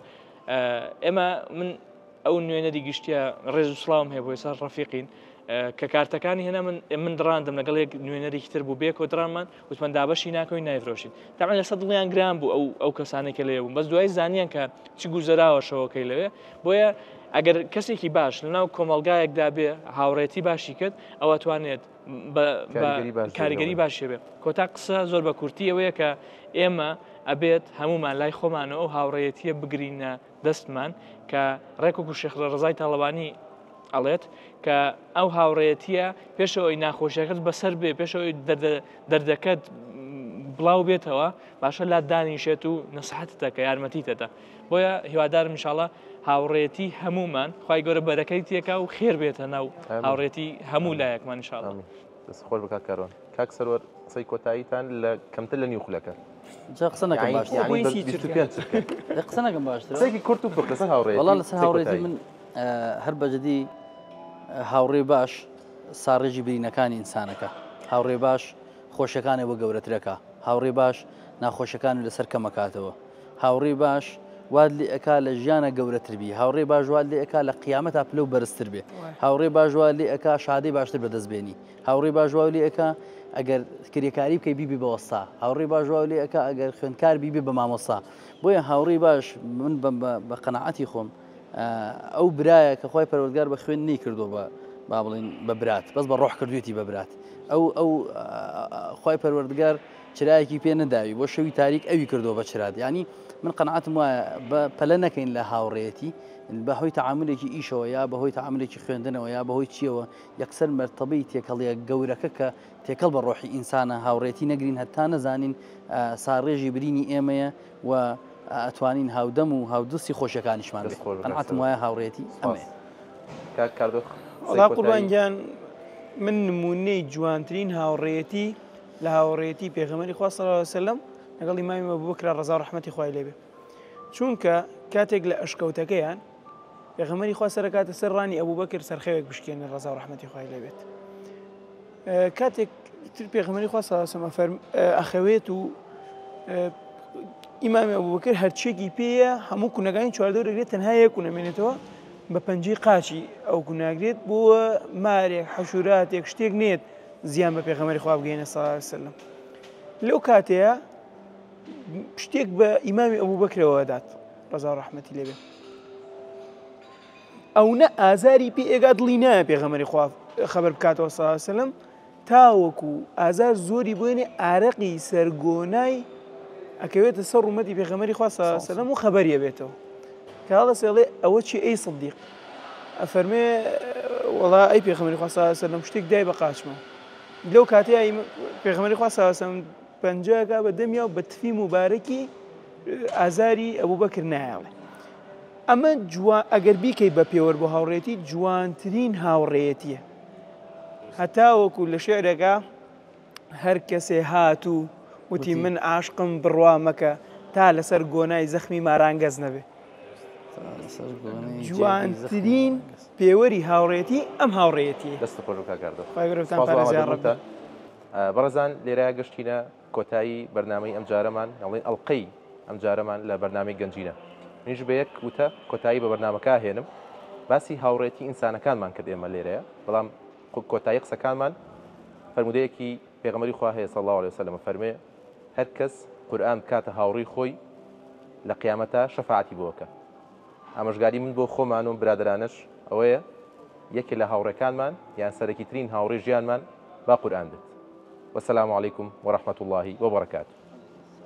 ئێمە من ئەو نوێنەری گشتیە ڕێز و سڵاوم هەیە بۆ ئێستا ڕەفیقین کە کارتەکانی هێنا من من دڕاندم لەگەڵ یەک نوێنەرێکی تر بوو بێکۆ دڕانمان وتمان دابەشی ناکەوین نایفرۆشین تاعاان لەسەر دڵیان گران بوو ئەو ئەو کەسانێک کە لێ بوون بەس دوای زانیان کە چ گوزەراوە شەوەکەی لەوێ بۆیە ئەگەر کەسێکی باش لەناو کۆمەلگایەکدا بێ هاوڕێتی باشی کرد ئەوە توانێت کاریگەری باشی بێ کۆتا قسە زۆر بە کورتی ئەوەیە کە ئێمە ئەبێت هەمومان لای خۆمانەوە ئەو هاوڕێیەتیە بگرینە دەستمان کە ڕێک وەکو شێخ ڕەزای تاڵەبانی ئەڵێت کە ئەو هاوڕێیەتیە پێشەوەی ناخۆشیەکەت بەسەر بێ پێشەوەی دەردەکەت بڵاو بێتەوە باشە لا دانیشێت و نەسحەتت دەکە یارمەتی دەدا بۆیە هیوادارم انشاءاللە هاوڕێتی هەمومان خوای گەورە بەرەکەی تێکا و خێر بێتە ناو هاوڕێتی هەموو لایەکمان انشاءاللە. دەست خۆش بکات کاروان. کاک سەروەر قسەی کۆتاییتان لە کەمتر لە نیو خولەکە. جا قسە نەکەم باشترە. یانی بە 25 چرکە. قسە نەکەم باشترە. قسەیەکی کورت و پوخت لەسەر هاوڕێیەتی. وەڵا لەسەر هاوڕێیەتی من هەر بەجدی هاوڕێ باش ساڕێژی برینەکانی ئینسانەکە. هاوڕێ باش خۆشیەکانی بۆ گەورەترەکا. هاوڕێ باش ناخۆشیەکانی لەسەر کەمەکاتەوە. هاوڕێی باش وات لێ ئەکا لە ژیانە گەورەتر بی هاوڕێی باش وات لێ ئەکا لە قیامەتا پلە و بەرزتر بێ هاوڕێی باش وات لێ ئەکا شادەی باشتر بەدەست بێنی هاوڕێی باش وات لێ ئەکا ئەگەر کرێکاری بکەی بیبی بە وەستا هاوڕێی باش وات لێ ئەکا ئەگەر خوێندکار بیبی بە مامۆستا بۆیە هاوڕێی باش من بە قەناعەتی خۆم ئەو برایە کە خۆی پەروەردگار بە خوێن نەیکردووە بە با بڵین بە برات بەس بە ڕۆح کردوێتی بە برات ئەو ئەو خی پەروەردگار چرایەکی پێ نەداوی بۆ شەوی تاریک ئەوی کردووە بە چرات یانی من قەناعەتم وایە بە پەلە نەکەین لە هاوڕێیەتی بە هۆی تەعامولێکی ئیشەوە یا بە هۆی تەعامولێکی خوێندنەوە یا بە هۆی چیەوە یەکسەر مەرتەبەی تێکەڵیە گەورەکە کە تێکەڵ بە ڕۆحی ئینسانە هاوڕێتی نەگرین هەتا نەزانین ساڕێژی برینی ئێمەیە و ئەتوانین هاودەم و هاودڵسی خۆشیەکانیشمان بێت قەناعەتم وایە هاوڕێتی ئەمەیە. کاک کاردۆخ وەڵا قوربان گیان من نمونەی جوانترین هاوڕێیەتی لە هاوڕێیەتی پێغەمبەری خوا صلی الله علیه وسلم لەگەڵ ئیمامی ئەبوبەکرا ڕەزا و ڕەحمەتی خوای لێبێ چونکە کاتێک لە ئەشکەوتەکەیان پێغەمبەری خوا سەرکاتە سەر ڕانی ئەبوبەکر سەرخەوێک بشکێنێ ڕەزا و ڕەحمەتی خوای لێبێت کاتێک تر پێغەمبەری خوا صلی الله علیه وسلم ئەخەوێت و ئیمامی ئەبوبەکر هەرچێکی پێیە هەموو کونەکانی چواردەور دەگرێت تەنها یەک کونە مێنێتەوە بە پەنجەی قاچی ئەو کوناگرێت بۆ مارێک حەشوراتێک شتێک نێت زیان بە پێغەمبەری خوا بگەینە صلی الله علیه وسلم لەو کاتەیە شتێک بە ئیمامی ئەبوبەکرەوە دات ڕەزا و ڕەحمەتی لێبێ ئەو نە ئازاری پێ ئێگا دڵی نایە پێغەمبەری خوا خەبەر بکاتەوە صلی الله علیه وسلم تاوەکو ئازار زۆری بۆێنێ ئارەقی سەرگۆنای ئەکەوێتە سەر ڕوومەتی پێغەمبەری خوا صلی الله علیه وسلم و خەبەری ئەبێتەوە کە هەڵەسێڵێ ئەوە چی ئەی صدیق ئەفەرمێ وەڵا ئەی پێغەمبەری خوا صلی الله علیه وسلم شتێک دای بە قاچمەوە لەو کاتەیە پێغەمبەری خوا صلی الله علیه وسلم پەنجەکە بە دەمیا و بە تفی موبارەکی ئازاری ئەبوبەکر نایەڵێ ئەمە جوان ئەگەر بیکەی بە پێوەر بۆ هاوڕێتی جوانترین هاوڕێیەتیە هەتاوەکو لە شعرێکا هەر کەسێ هات و وتی من عاشقم بڕوا مەکە تا لەسەر گۆنای زەخمی مارانگەز نەبێ. جوانترین پێوەری هاوڕێتی ئەم هاوڕێیەتیە. دەست خۆش کاک ئاردۆ. خوای گەورە بتان پارێزێ یا ڕەبی. بەڕێزان لێرە گەشتینە کۆتایی بەرنامەی ئەمجارەمان ئەڵێن ئەڵقەی ئەمجارەمان لە بەرنامەی گەنجینە منیش بە یەک وتە کۆتایی بە بەرنامەکە هێنم باسی هاوڕێتی ئینسانەکانمان کرد ئێمە لێرەیە بەڵام کۆتایی قسەکانمان فەرموودەیەکی پێغەمبەری خوا هەیە صلی اللە علیە وسلم فەرمێ هەر کەس قورئان بکاتە هاوڕێی خۆی لە قیامەتا شەفاعەتی بۆ ئەکا ئامۆژگاری من بۆ خۆمان و برادەرانەش ئەوەیە یەکێ لە هاوڕێکانمان یان سەرەکی ترین هاوڕێی ژیانمان با قورئان بێت وسلام علیکم ورحمة اللە وبرکاته.